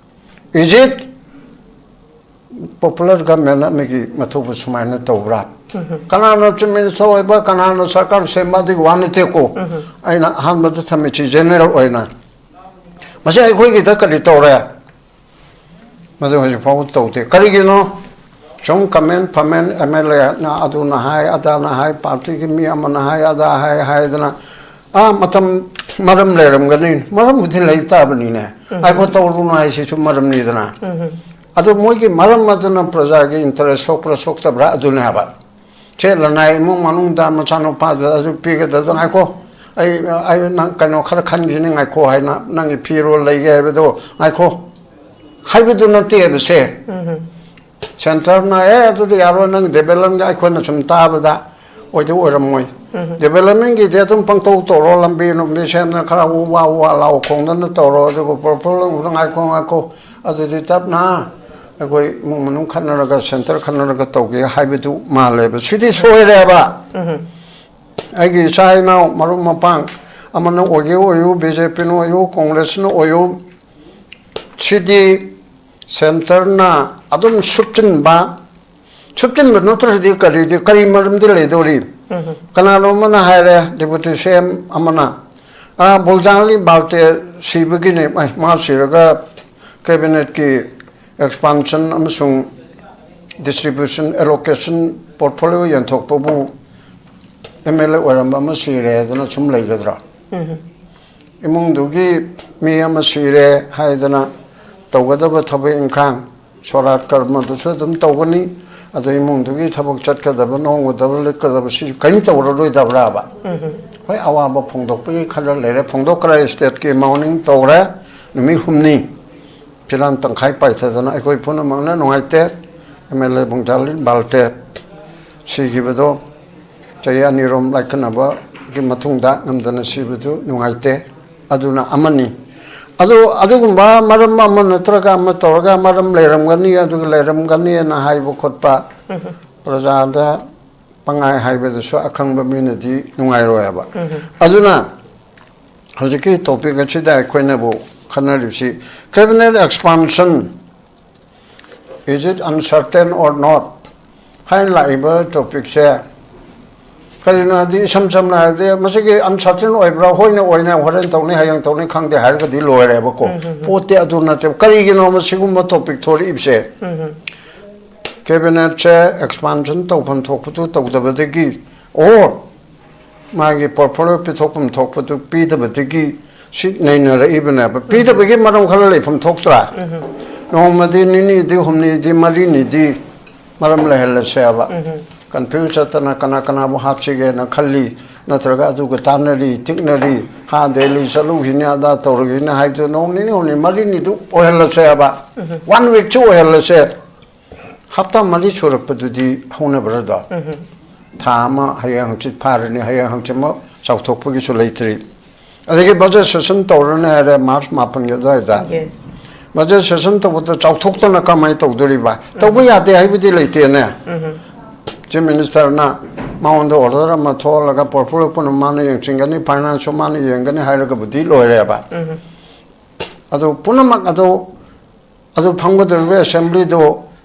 is it popular government ꯑꯃꯒꯤ ꯃꯊꯧꯕꯨ ꯁꯨꯃꯥꯏꯅ ꯇꯧꯕ꯭ꯔꯥ? ꯎꯝ꯫ ꯀꯅꯥꯅꯣ Chief Minister ꯑꯣꯏꯕ, ꯀꯅꯥꯅꯣ ꯁꯔꯀꯥꯔ ꯁꯦꯝꯕ, ꯑꯗꯨꯒꯤ ꯋꯥ ꯅꯠꯇꯦꯀꯣ꯫ ꯎꯝ꯫ ꯑꯩꯅ ꯑꯍꯥꯟꯕꯗ ꯊꯝꯃꯤꯁꯤ ꯖꯦꯅꯔꯦꯜ ꯑꯣꯏꯅ꯫ ꯃꯁꯤ ꯑꯩꯈꯣꯏꯒꯤꯗ ꯀꯔꯤ ꯇꯧꯔꯦ? ꯃꯗꯨ ꯍꯧꯖꯤꯛ ꯐꯥꯎꯕ ꯇꯧꯗꯦ꯫ ꯀꯔꯤꯒꯤꯅꯣ? ꯁꯨꯝ ꯀꯃꯦꯟ ꯐꯃꯦꯟ, ꯑꯦꯝ ꯑꯦꯜ ꯑꯦꯅ ꯑꯗꯨꯅ ꯍꯥꯏ, ꯑꯗꯥꯅ ꯍꯥꯏ, ꯄꯥꯔꯇꯤꯒꯤ ꯃꯤ ꯑꯃꯅ ꯍꯥꯏ, ꯑꯗꯥ ꯍꯥꯏ ꯍꯥꯏꯗꯅ, ꯑꯥ, ꯃꯇꯝ, ꯃꯔꯝ ꯂꯩꯔꯝꯒꯅꯤ꯫ ꯃꯔꯝꯕꯨꯗꯤ ꯂꯩ ꯇꯥꯕꯅꯤꯅꯦ꯫ ꯎꯝ꯫ ꯉꯥꯏꯈꯣ, ꯇꯧꯔꯨꯅꯨ ꯍꯥꯏꯁꯤꯁꯨ ꯃꯔꯝꯅꯤꯗꯅ꯫ ꯎꯝ꯫ ꯑꯗꯨ ꯃꯣꯏꯒꯤ ꯃꯔꯝ ꯑꯗꯨꯅ ꯄ꯭ꯔꯖꯥꯒꯤ ꯏꯟꯇꯔꯦꯁ ꯁꯣꯛꯄ꯭ꯔꯥ ꯁꯣꯛꯇꯕ꯭ꯔꯥ ꯑꯗꯨꯅꯦ ꯍꯥꯏꯕ꯫ ꯁꯦ, ꯂꯅꯥꯏ ꯏꯃꯨꯡ ꯃꯅꯨꯡꯗ ꯃꯆꯥꯅꯨꯄꯥꯗꯨꯗ ꯑꯗꯨ ꯄꯤꯒꯗꯕꯗꯣ, "ꯉꯥꯏꯈꯣ, ꯑꯩ, ꯑꯩ ꯅꯪ ꯀꯩꯅꯣ ꯈꯔ ꯈꯟꯈꯤꯅꯤ, ꯉꯥꯏꯈꯣ" ꯍꯥꯏꯅ, "ꯅꯪꯒꯤ ꯐꯤꯔꯣꯜ ꯂꯩꯒꯦ ꯍꯥꯏꯕꯗꯣ ꯉꯥꯏꯈꯣ" ꯍꯥꯏꯕꯗꯨ ꯅꯠꯇꯦꯕꯁꯦ꯫ ꯎꯝ꯫ ꯁꯦꯟꯇꯔꯅ, "ꯑꯦ, ꯑꯗꯨꯗꯤ ꯌꯥꯔꯣꯏ, ꯅꯪ ꯗꯦꯕꯂꯞꯃꯦꯟꯒꯤ", ꯑꯩꯈꯣꯏꯅ ꯁꯨꯝ ꯇꯥꯕꯗ ꯑꯣꯏꯗꯤ ꯑꯣꯏꯔꯝꯃꯣꯏ꯫ ꯎꯝ꯫ ꯗꯦꯕꯂꯞꯃꯦꯟꯒꯤꯗꯤ ꯑꯗꯨꯝ ꯄꯪꯇꯧ ꯇꯧꯔꯣ, ꯂꯝꯕꯤ ꯅꯨꯡꯕꯤ ꯁꯦꯝꯗꯅ ꯈꯔ ꯎ ꯋꯥ, ꯎ ꯋꯥ ꯂꯥꯎ ꯈꯣꯡꯗꯅ ꯇꯧꯔꯣ, ꯑꯗꯨꯒ ꯄ꯭ꯔꯣꯄꯣꯖꯦꯜ ꯑꯃꯨꯛꯇ "ꯉꯥꯏꯈꯣ, ꯉꯥꯏꯈꯣ, ꯑꯗꯨꯗꯤ ꯇꯞꯅ ꯑꯩꯈꯣꯏ ꯏꯃꯨꯡ ꯃꯅꯨꯡ ꯈꯟꯅꯔꯒ, ꯁꯦꯟꯇꯔ ꯈꯟꯅꯔꯒ ꯇꯧꯒꯦ" ꯍꯥꯏꯕꯗꯨ ꯃꯥꯜꯂꯦꯕ꯫ ꯁꯤꯗꯤ ꯁꯣꯏꯔꯦꯕ꯫ ꯎꯝ꯫ ꯑꯩꯒꯤ ꯏꯆꯥ ꯏꯅꯥꯎ ꯃꯔꯨꯞ ꯃꯄꯥꯡ ꯑꯃꯅ ꯑꯣꯏꯒꯦ ꯑꯣꯏꯌꯨ, ꯕꯤ ꯖꯦ ꯄꯤꯅ ꯑꯣꯏꯌꯨ, ꯀꯣꯡꯒ꯭ꯔꯦꯁꯅ ꯑꯣꯏꯌꯨ, ꯁꯤꯗꯤ ꯁꯦꯟꯇꯔꯅ ꯑꯗꯨꯝ ꯁꯨꯞꯆꯤꯟꯕ, ꯁꯨꯞꯆꯤꯟꯕ ꯅꯠꯇ꯭ꯔꯗꯤ ꯀꯔꯤꯗꯤ, ꯀꯔꯤ ꯃꯔꯝꯗꯤ ꯂꯩꯗꯧꯔꯤ? ꯀꯅꯥꯅꯣ ꯑꯃꯅ ꯍꯥꯏꯔꯦ, ꯗꯤꯄꯨꯇꯤ ꯁꯤ ꯑꯦꯝ ꯑꯃꯅ, "ꯑꯥ, ꯕꯨꯜꯖꯥꯡꯂꯤ ꯕꯥꯜꯇꯦ ꯁꯤꯕꯒꯤꯅꯦ, ꯑꯦ, ꯃꯥ ꯁꯤꯔꯒ ꯀꯦꯕꯤꯅꯦꯠꯀꯤ ꯑꯦꯛꯁꯄꯥꯟꯁꯟ ꯑꯃꯁꯨꯡ ꯗꯤꯁꯇ꯭ꯔꯤꯕ꯭ꯌꯨꯁꯟ, ꯑꯦꯂꯣꯀꯦꯁꯟ, ꯄꯣꯔꯠꯐꯣꯂꯤꯑꯣ ꯌꯦꯟꯊꯣꯛꯄꯕꯨ ꯑꯦꯝ ꯑꯦꯜ ꯑꯦ ꯑꯣꯏꯔꯝꯕ ꯑꯃ ꯁꯤꯔꯦ ꯍꯥꯏꯗꯅ ꯁꯨꯝ ꯂꯩꯒꯗ꯭ꯔꯥ?" ꯏꯃꯨꯡꯗꯨꯒꯤ ꯃꯤ ꯑꯃ ꯁꯤꯔꯦ ꯍꯥꯏꯗꯅ ꯇꯧꯒꯗꯕ ꯊꯕꯛ ꯏꯪꯈꯥꯡ, ꯁꯣꯔꯥꯠ ꯀꯔꯃꯗꯨꯁꯨ ꯑꯗꯨꯝ ꯇꯧꯒꯅꯤ꯫ ꯑꯗꯣ ꯏꯃꯨꯡꯗꯨꯒꯤ ꯊꯕꯛ ꯆꯠꯀꯗꯕ, ꯅꯣꯡꯒꯗꯕ, ꯂꯤꯛꯀꯗꯕ, ꯁꯤꯁꯨ ꯀꯔꯤꯝ ꯇꯧꯔꯔꯣꯏꯗꯕ꯭ꯔꯥꯕ? ꯍꯣꯏ, ꯑꯋꯥꯕ ꯐꯣꯡꯗꯣꯛꯄꯒꯤ ꯈꯔ ꯂꯩꯔꯦ, ꯐꯣꯡꯗꯣꯛꯈ꯭ꯔꯦ, ꯁ꯭ꯇꯦꯠꯀꯤ ꯃꯥꯎꯅꯤꯡ ꯇꯧꯔꯦ, ꯅꯨꯃꯤꯠ ꯍꯨꯝꯅꯤ꯫ ꯐꯤꯔꯥꯟ ꯇꯪꯈꯥꯏ ꯄꯥꯏꯊꯗꯅ ꯑꯩꯈꯣꯏ ꯄꯨꯝꯅꯃꯛꯅ ꯅꯨꯡꯉꯥꯏꯇꯦ꯫ ꯑꯦꯝ ꯑꯦꯜ ꯑꯦ ꯕꯨꯡꯖꯥꯂꯤ ꯕꯥꯜꯇꯦ ꯁꯤꯈꯤꯕꯗꯣ ꯆꯍꯤ ꯑꯅꯤꯔꯣꯝ ꯂꯥꯏꯀꯠꯅꯕꯒꯤ ꯃꯇꯨꯡꯗ ꯉꯝꯗꯅ ꯁꯤꯕꯗꯨ ꯅꯨꯡꯉꯥꯏꯇꯦ꯫ ꯑꯗꯨꯅ ꯑꯃꯅꯤ꯫ ꯑꯗꯨ, ꯑꯗꯨꯒꯨꯝꯕ ꯃꯔꯝ ꯑꯃ ꯅꯠꯇ꯭ꯔꯒ ꯑꯃ ꯇꯧꯔꯒ ꯃꯔꯝ ꯂꯩꯔꯝꯒꯅꯤ, ꯑꯗꯨꯒ ꯂꯩꯔꯝꯒꯅꯤꯅ ꯍꯥꯏꯕ ꯈꯣꯠꯄ, ꯄ꯭ꯔꯖꯥꯗ ꯄꯉꯥꯏ ꯍꯥꯏꯕꯗꯨꯁꯨ ꯑꯈꯪꯕ ꯃꯤꯅꯗꯤ ꯅꯨꯡꯉꯥꯏꯔꯣꯏꯕ꯫ ꯑꯗꯨꯅ ꯍꯧꯖꯤꯛꯀꯤ ꯇꯣꯄꯤꯛ ꯑꯁꯤꯗ ꯑꯩꯈꯣꯏꯅꯕꯨ ꯈꯟꯅꯔꯤꯕꯁꯤ, cabinet expansion, is it uncertain or not? ꯍꯥꯏꯅ ꯂꯥꯛꯏꯕ ꯇꯣꯄꯤꯛꯁꯦ ꯀꯔꯤꯅꯣ ꯍꯥꯏꯕꯗꯤ, ꯏꯁꯝ ꯁꯝꯅ ꯍꯥꯏꯔꯕꯗꯤ, ꯃꯁꯤꯒꯤ ꯑꯟꯁꯔꯇꯦꯟ ꯑꯣꯏꯕ꯭ꯔꯥ? ꯍꯣꯏꯅ ꯑꯣꯏꯅ, ꯍꯣꯔꯦꯟ ꯇꯧꯅꯤ, ꯍꯌꯦꯡ ꯇꯧꯅꯤ, ꯈꯪꯗꯦ ꯍꯥꯏꯔꯒꯗꯤ ꯂꯣꯏꯔꯦꯕꯀꯣ꯫ ꯄꯣꯠꯇꯤ ꯑꯗꯨ ꯅꯠꯇꯦꯕ꯫ ꯀꯔꯤꯒꯤꯅꯣ ꯃꯁꯤꯒꯨꯝꯕ ꯇꯣꯄꯤꯛ ꯊꯣꯔꯛꯏꯕꯁꯦ? ꯀꯦꯕꯤꯅꯦꯠꯁꯦ ꯑꯦꯛꯁꯄꯥꯟꯁꯟ ꯇꯧꯐꯝ ꯊꯣꯛꯄꯗꯨ ꯇꯧꯗꯕꯗꯒꯤ, ꯑꯣꯔ ꯃꯥꯒꯤ ꯄꯣꯔꯠꯐꯣꯂꯤꯑꯣ ꯄꯤꯊꯣꯛꯐꯝ ꯊꯣꯛꯄꯗꯨ ꯄꯤꯗꯕꯗꯒꯤ ꯁꯤ ꯅꯩꯅꯔꯛꯏꯕꯅꯦꯕ꯫ ꯄꯤꯗꯕꯒꯤ ꯃꯔꯝ ꯈꯔ ꯂꯩꯐꯝ ꯊꯣꯛꯇ꯭ꯔꯥ? ꯅꯣꯡꯃꯗꯤ, ꯅꯤꯅꯤꯗꯤ, ꯍꯨꯝꯅꯤꯗꯤ, ꯃꯔꯤꯅꯤꯗꯤ ꯃꯔꯝ ꯂꯩꯍꯜꯂꯁꯦꯕ꯫ ꯀꯟꯐ꯭ꯌꯨꯁ ꯆꯠꯇꯅ ꯀꯅꯥ ꯀꯅꯥꯕꯨ ꯍꯥꯞꯁꯤꯒꯦꯅ ꯈꯜꯂꯤ, ꯅꯠꯇ꯭ꯔꯒ ꯑꯗꯨꯒ ꯇꯥꯟꯅꯔꯤ, ꯇꯤꯛꯅꯔꯤ, ꯍꯥ, ꯗꯦꯜꯂꯤ ꯆꯠꯂꯨꯈꯤꯅꯤ, ꯑꯗꯥ ꯇꯧꯔꯨꯈꯤꯅꯤ ꯍꯥꯏꯕꯗꯨ ꯅꯣꯡ ꯅꯤꯅꯤ ꯍꯨꯝꯅꯤ ꯃꯔꯤꯅꯤꯗꯨ ꯑꯣꯏꯍꯜꯂꯁꯦꯕ꯫ ꯋꯥꯟ ꯋꯤꯛꯁꯨ ꯑꯣꯏꯍꯜꯂꯁꯦ꯫ ꯍꯞꯇꯥ ꯃꯔꯤ ꯁꯨꯔꯛꯄꯗꯨꯗꯤ ꯍꯧꯅꯕ꯭ꯔꯗꯣ? ꯊꯥ ꯑꯃ ꯍꯌꯦꯡ ꯍꯪꯆꯤꯠ ꯐꯥꯔꯅꯤ, ꯍꯌꯦꯡ ꯍꯪꯆꯤꯠꯃꯛ ꯆꯥꯎꯊꯣꯛꯄꯒꯤꯁꯨ ꯂꯩꯇ꯭ꯔꯤ꯫ ꯑꯗꯒꯤ ꯕꯖꯦꯠ ꯁꯦꯁꯟ ꯇꯧꯔꯅꯤ ꯍꯥꯏꯔꯦ ꯃꯥꯔꯆ ꯃꯥꯄꯟꯒꯤ ꯑꯗꯨꯋꯥꯏꯗ꯫ ꯌꯦꯁ꯫ ꯕꯖꯦꯠ ꯁꯦꯁꯟ ꯇꯧꯕꯗ ꯆꯥꯎꯊꯣꯛꯇꯅ ꯀꯃꯥꯏꯅ ꯇꯧꯗꯣꯔꯤꯕ? ꯇꯧꯕ ꯌꯥꯗꯦ ꯍꯥꯏꯕꯗꯤ ꯂꯩꯇꯦꯅꯦ꯫ ꯆꯤꯐ ꯃꯤꯅꯤꯁꯇꯔꯅ ꯃꯉꯣꯟꯗ ꯑꯣꯔꯗꯔ ꯑꯃ ꯊꯣꯛꯍꯜꯂꯒ ꯄꯣꯔꯠꯐꯣꯂꯤꯑꯣ ꯄꯨꯝꯅꯃꯛ ꯃꯥꯅ ꯌꯦꯡꯁꯤꯟꯒꯅꯤ, ꯐꯥꯏꯅꯥꯟꯁꯁꯨ ꯃꯥꯅ ꯌꯦꯡꯒꯅꯤ ꯍꯥꯏꯔꯒꯕꯨꯗꯤ ꯂꯣꯏꯔꯦꯕ꯫ ꯑꯗꯨ ꯄꯨꯝꯅꯃꯛ ꯑꯗꯨ ꯑꯗꯨ ꯐꯝꯒꯗꯧꯔꯤꯕ ꯑꯦꯁꯦꯝꯕ꯭ꯂꯤꯗꯨ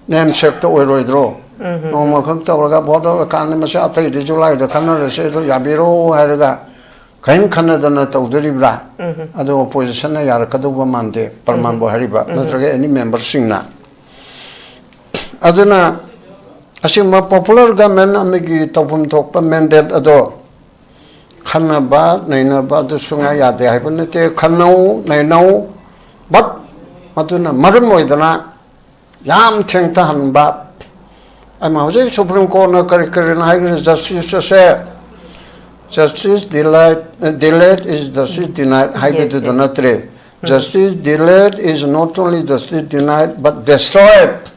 ꯅꯦꯝꯁꯦꯛꯇ ꯑꯣꯏꯔꯣꯏꯗ꯭ꯔꯣ? ꯅꯣꯡꯃꯈꯛ ꯇꯧꯔꯒ ꯚꯣꯠ ꯂꯧꯔꯀꯥꯟꯗ ꯃꯁꯤ ꯑꯇꯩꯗꯤ ꯖꯨꯂꯥꯏꯗ ꯈꯟꯅꯔꯁꯦ, ꯑꯗꯨ ꯌꯥꯕꯤꯔꯣ ꯍꯥꯏꯔꯒ ꯀꯔꯤꯝ ꯈꯟꯅꯗꯅ ꯇꯧꯗꯣꯔꯤꯕ꯭ꯔꯥ? ꯑꯗꯣ ꯑꯣꯄꯣꯖꯤꯁꯟꯅ ꯌꯥꯔꯛꯀꯗꯧꯕ ꯃꯥꯟꯗꯦ, ꯄ꯭ꯔꯃꯥꯟꯕꯨ ꯍꯥꯏꯔꯤꯕ ꯅꯠꯇ꯭ꯔꯒ ꯑꯦꯅꯤ ꯃꯦꯝꯕꯔꯁꯤꯡꯅ꯫ ꯑꯗꯨꯅ ꯑꯁꯤꯒꯨꯝꯕ ꯄꯣꯄꯨꯂꯔ ꯒꯃꯦꯟ ꯑꯃꯒꯤ ꯇꯧꯐꯝ ꯊꯣꯛꯄ ꯃꯦꯟꯗꯦꯠ ꯑꯗꯣ ꯈꯟꯅꯕ ꯅꯩꯅꯕ ꯑꯗꯨ ꯁꯨꯡꯌꯥ ꯌꯥꯗꯦ ꯍꯥꯏꯕ ꯅꯠꯇꯦ꯫ ꯈꯟꯅꯧ ꯅꯩꯅꯧ, ꯕꯠ ꯃꯗꯨꯅ ꯃꯔꯝ ꯑꯣꯏꯗꯅ ꯌꯥꯝ ꯊꯦꯡꯊꯍꯟꯕ꯫ ꯑꯩꯅ ꯍꯧꯖꯤꯛ ꯁꯨꯄ꯭ꯔꯤꯝ ꯀꯣꯔꯠꯅ ꯀꯔꯤ ꯀꯔꯤꯅꯣ ꯍꯥꯏꯈ꯭ꯔꯦ, ꯖꯁꯇꯤꯁ ꯑꯁꯦ, "Justice delayed, delayed is justice denied" ꯍꯥꯏꯕꯗꯨꯗ ꯅꯠꯇ꯭ꯔꯦ꯫ "Justice delayed is not only justice denied but destroyed."